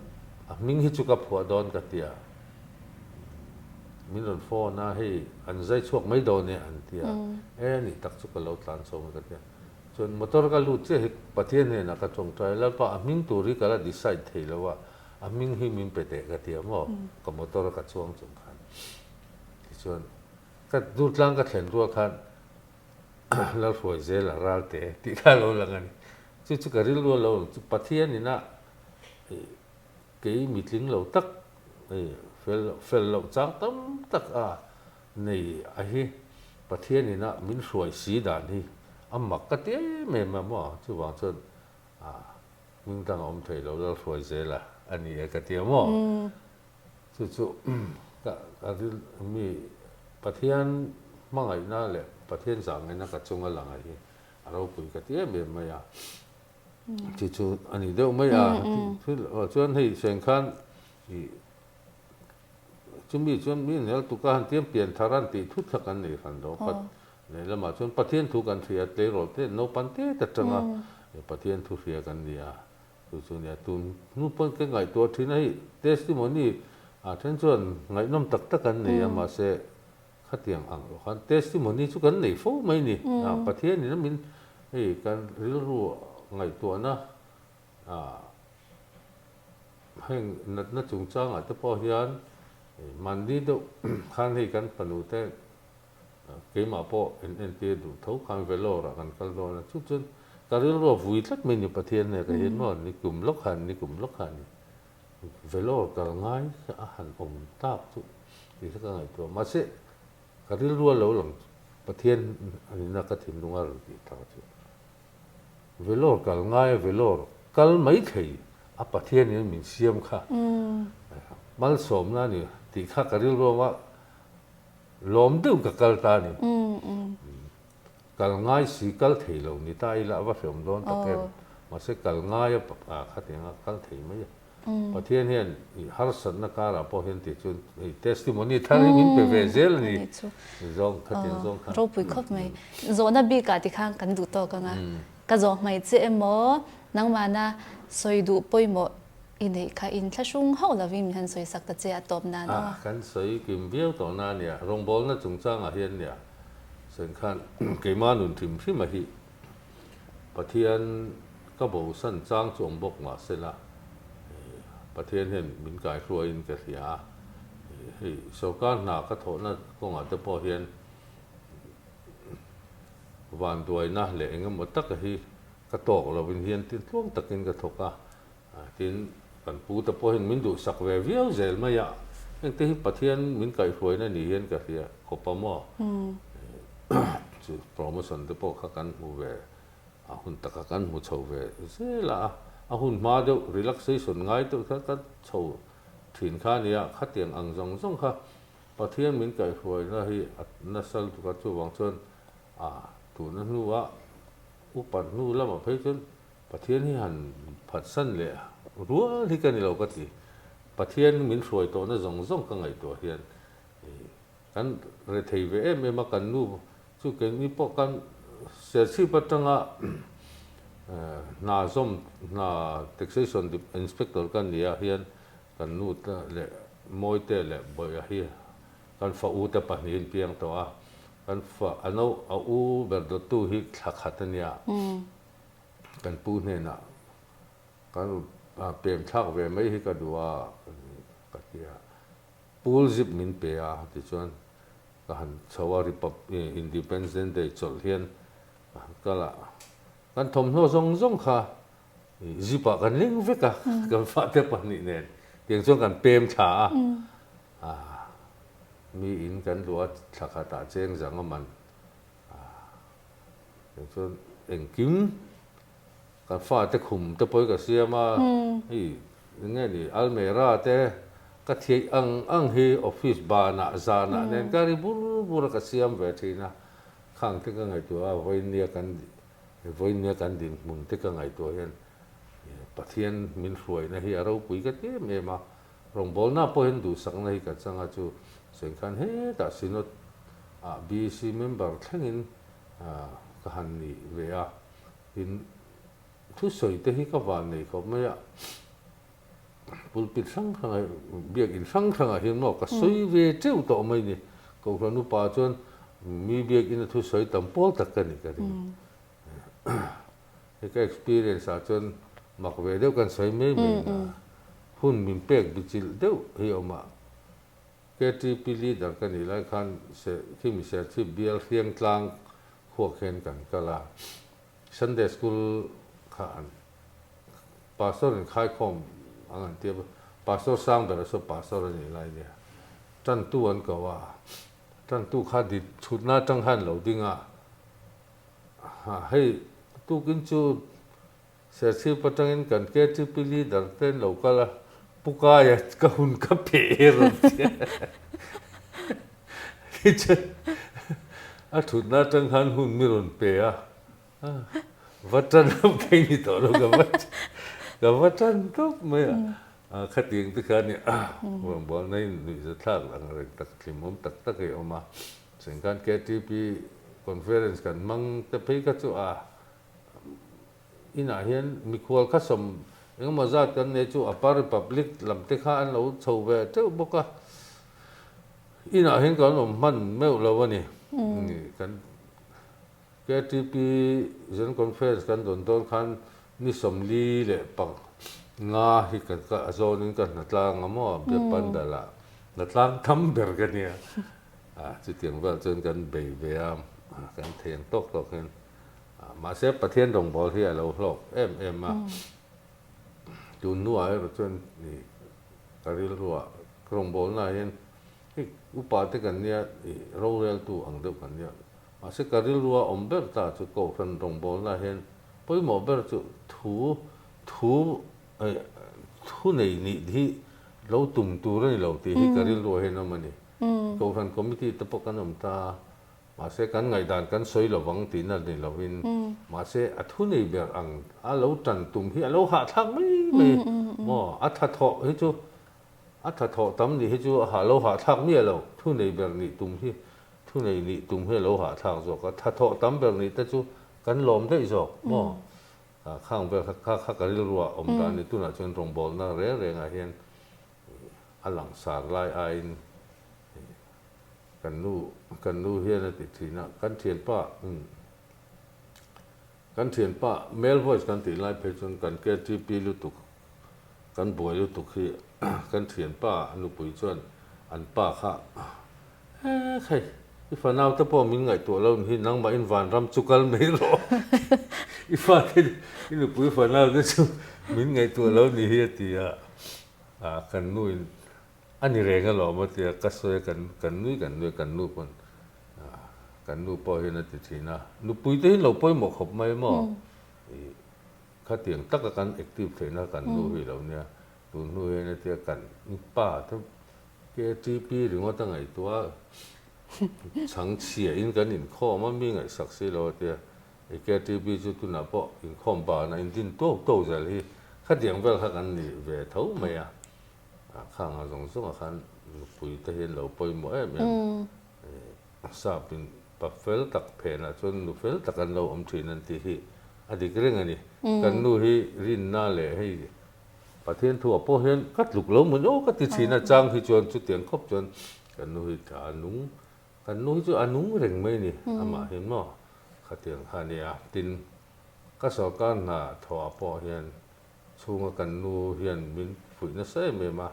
a hming hi chu ka phuah dawn ka ti a, min rawn phone a, hei an zai chhuak mai dawn e an ti a, e a nih tak chu ka lo tlan chho mai ka ti a, chuan motor ka lut chiah hi Pathian hnenah ka tawngtai a, Lalpa a hming tur hi ka la decide thei lo a, a hming hi min pe teh ka ti a maw, ka motor a ka chuang chung khan, tichuan ka Durtlang ka thlen rual khan Lalhruai zel a ral teh e tih kha a lo lang a ni. Chu chu ka rilru a lo lang chu Pathian ina kei mitling lo tak Fel fel loh chang tam tak a nei a hi Pathian ina min hruai si dan hi a mak ka ti em em a maw? Chuvang chuan a hming dang a awm thei lo lal hruai zel a a ni e ka ti a maw? Chu chu ka ka ril mi Pathian hmangaihna leh Pathian zahngaihna ka chunga lang a hi a ropui ka ti em em mai a. Chu chu a ni deuh mai a. Thil chuan hei seng khan ih chumi chuan mi nel tuka han tiam pian thar an tih thut kha kan nei hran lo. Lehlamah chuan Pathian thu kan hria tleirawl te naupan te ta tanga Pathian thu hria kan ni a. Chu chu nia tun hnu pawn ka ngaihtuah thin a hei testimony ah then chuan ngaihnawm tak tak an nei a mahse Khatiang ang loh khan testimony chu kan nei fo mai ni. Pathian in a min hei kan rilru ngaihtuahna heng natna chungchangah te pawh hian mahni deuh khan hei kan fanu te keimah pawh en entir duh tho khan Vellore ah kan kal dawn a, chu chuan ka rilru a vui tlat mai ni Pathian nen ka hian maw nikum lawk khan nikum lawk khan ni. Vellore kal ngai a han awm tak chu tih kha ka ngaihtuah. Mahse, ka rilru a lo lang Pathian anina ka thinlung a rawn tih tak chu. Vellore kal ngai a Vellore kal mai thei a Pathian in min siam kha malsawmna a ni tih kha ka rilru a lawm deuh ka kal ta a ni. Kal ngai si kal thei lo ni ta ila a va hreawm dawn tak em? Mahse kal ngai a khatiang a kal thei mai a. Pathian hian i harsatna karah pawh hian tih chuan hei testimony thar hi min pe ve zel a ni zawng khatiang zawng kha. Ropui khawp mai. Zawhna bikah tikhan kan duh tawk ang a. Ka zawh hmai che emaw nangmahna sawi duh pawimawh i neih kha in thlahrung hauh lovin min han sawi sak ta che a tawp nan aw. Kan sawi kim viau tawh na a nia. Rawngbawlna chungchangah hian nia. Sawi khan keimah nun hrim hrim a hi Pathian ka bosan chang chu awm bawk mah sela Pathian hian min kaihruaiin ka hria a, hei sorkar hna ka thawhna kawngah te pawh hian vanduaina leh eng emaw taka hi ka tawk lovin hian tin tluang takin ka thawk a. Tin, kan pu te pawhin min duhsak ve viau zel mai a, hengte hi Pathian min kaihhruaina ni hian ka hria khawp a maw? Chu promotion te pawh kha kan hmu ve, a hun taka kan hmu chho ve zel a, a hun hma deuh relaxation ngai deuh kha ka chho thin kha a nia, khatiang ang zawng zawng kha Pathian min kaihhruaina hi a nasa lutuk a, chuvang chuan a tuna hnua upat hnu lamah phei chuan Pathian hi han phatsan leh rual hi ka ni lo ka ti. Pathian min hruai tawhna zawng zawng ka ngaihtuah hian kan rethei ve em em a, kan nu chu keini pawh kan Serchhip atanga hna zawm hna taxation inspector ka ni ah hian kan nu te leh Mawite leh Bawih-a hi kan fa u te pahnihin piang tawh a, kan fa a no a u ber dawttu hi thla khat a nia. Kan pu hnenah kan pem thlak ve mai hi ka duh a ka ti a, pool zip min pe a tichuan ka han chho a Independence Day chawlh hian ka han kal a, kan thawmhnaw zawng zawng kha zip ah kan ling vek a kan fate pahnih nen tiang chuan kan pem thla a, mi in kan luah a thla khatah cheng zang a man. Chuan engkim kan fate khum te pawh hi ka siam a, hei eng nge ni almera te ka thiaih ang ang hi office banah zanah nen ka ri bur bur a ka siam ve thin a, khang te ka ngaihtuah a vawinia kan vawinia kan dinhmun te ka ngaihtuah hian Pathian min hruaina hi a ropui ka ti em em a, rawngbawlna pawh hian duhsakna hi ka chang a chu Sengkhan hetah Synod ah BC member thlengin ka han ni ve a, tin thusawi te hi ka van nei khawp mai a, pulpit hrang hrangah biakin hrang hrangah hian maw ka sawi ve teuh tawh mai ni, Kohhran upa chuan mi biakin a thusawi tam pawl tak ka nih ka ring. Hei ka experience ah chuan mak ve deuh kan sawi mai mai na, hun min pek bichilh deuh hi a awm a. KTP leader ka nih lai khan khimi Serchhip bial Hriangtlang khuak hian kan kal a, Sunday School kha an Pastor in khaikhawm ang an ti a, Pastor Sangbera saw Pastor a nih lai nia. Tantu an ko a, tantu kha dit chhutna atang khan lo ding a, hei tukin chu Serchhip atangin kan KTP leader te an lo kal a, Pu Kaia ka hun ka pe e rawn ti a, tichuan a thutna atang khan hun mi rawn pe a, Va tan lo phei ni tawh lo ka va ka va tan tawp mai a khatiang te kha nia rawngbawlna in nuihza thlak ang reng tak hlimawm tak tak hi a awm a cheng khan KTP conference kan hmang te phei kha chu a inah hian mikhual kha sawm engemaw zat kan nei chu Upper Republic lam te kha an lo chho ve teuh bawk a inah hian kan awm hman meuh lo a ni kan KTP General Conference kan dawn dawn khan ni 45 hi ka ka a zawnin ka hnatlang a maw Biapandal ah hnatlang tam ber ka nia a chutiang vel chuan kan bei ve a kan thei ang tawk tawk hian mahse Pathian rawngbawl hi a lo hlawk em em a tun hnuah erawh chuan ih ka rilruah rawngbawlna ah hian hei upa te kan nia ih roreltu ang deuh kan nia. Mahse ka rilrua awm ber ta chu Kohhran rawngbawlna hian pawimawh ber chu thu thu thu nei nih hi lo tum tur a ni lo tih hi ka rilrua hian awm a ni. Kohhran committee te pawh kan awm ta a, mahse kan ngaihdan kan sawi lovang tihna ni lovin mahse a thu nei ber ang a lo tan tum hi a lo hahthlak mai mai maw? A thathawh hi chu a thathawh tam nih hi chu a hah lo hahthlak miah lo, thu nei ber nih tum hi Thunei nih tum hi a lo hahthlak zawk a, thathawh tam ber nih te chu kan lawm daih zawk maw? Khang vel kha kha kha ka rilruah awm dan ni tunah chuan rawngbawlna reng rengah hian a langsar lai aiin kan nu kan nu hian a ti thin a, kan thianpa kan thianpa male voice kan tih lai phei chuan kan KTP lutuk kan buai lutuk hi kan thianpa nupui chuan an pa kha He hei, i fanau te pawh min ngaihtuah lo ni hi, nangmah in vanram chu kal mai rawh. I fate, i nupui fanau te chu min ngaihtuah lo ni hi a ti a, ah kan nu in a ni reng alawm a ti a, ka sawi a kan kan nui kan nui a, kan nu pawn ah kan nu pawh hian a ti thin a, nupui te hi lo pawimawh khawp mai maw? I khatiang taka kan active theihna kan nu hi lo nia, tun hnu hian a tia kan pa te KTP ringawt a ngaihtuah a, chhang chhia in kan inkhawm a, mi ngaihsak si lo a tia, i KTP chu tunah pawh inkhawm ban a indin tawk tawk zel hi khatiang vel kha kan ni ve tho mai a, khang a zawng zawng ah khan nupui te hian lo pawimawh em em, sap in pa fel tak phenah chuan nu fel tak an lo awm thin an tih hi a dik reng a ni, kan nu hi rinna leh hei Pathian thu ah pawh hian ka tluk lo maw aw ka ti thin a, chang hi chuan chutiang khawp chuan kan nu hi a nung, kan nu hi chu a nung reng mai a ni amah hian maw khatiang kha a nia. Tin, ka sorkar hna thawh ah pawh hian chhunga kan nu hian min fuih nasa em em a,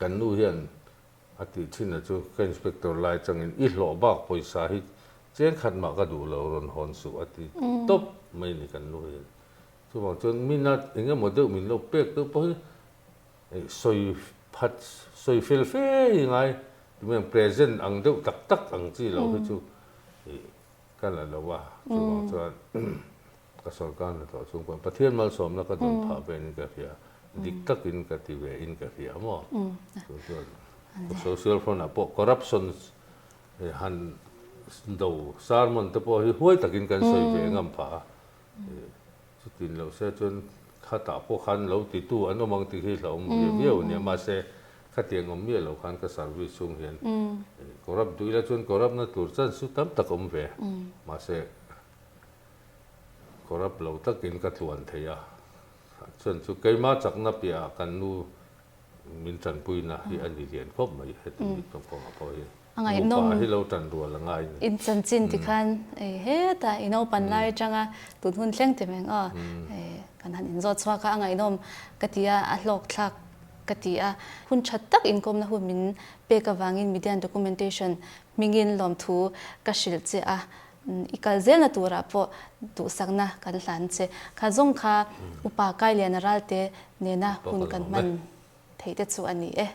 kan nu hian a tih thin a chu ka inspector lai changin i hlawh bak pawisa hi cheng khat mah ka duh lo rawn hawn suh a ti tawp mai a ni kan nu hian. Chuvang chuan mina eng emaw deuh min lo pek deuh pawh hi sawi phat sawi fel fe hi ngai tunge present ang deuh tak tak ang chi lo hi chu ka la lo a chuvang chuan ka sorkar hnathawh chung pawhin Pathian malsawmna ka dawn phah ve in ka hria dik takin ka ti ve in ka hria maw chu chuan social front ah pawh corruption han do sermon te pawh hi huai takin kan sawi ve ngam phah a. Chutin loh se chuan khatah pawh khan lo titu an awm ang tih hi hlauhawm ve viau a nia. Mahse, khatiang awm miah lo khan ka service chhung hian corrupt duh ila chuan corrupt na tur chance chu tam tak awm ve. Mahse, corrupt lo takin ka tluan thei a. Chuan chu keimah chakna piahah kan nu Min tanpuina hi a ni lian khawp mai heti mi tawngkawngah pawh hi. A ngaihnawm. Nupa hi lo tan rual a ngai ni. In chanchin tikhan hetah i naupan lai atanga tun hun thleng ti mai ang aw. Kan han inzawt chhuak a, a ngaihnawm ka ti a, a hlawk thlak ka ti a. Hun tha tak inkawmna hun min pek avangin Media and Documentation hmingin lawmthu ka hrilh che a. I kal zelna turah pawh duhsakna kan hlan che. Kha zawng kha Upa Kailiana Ralte nena hun kan hman theih te chu a ni e.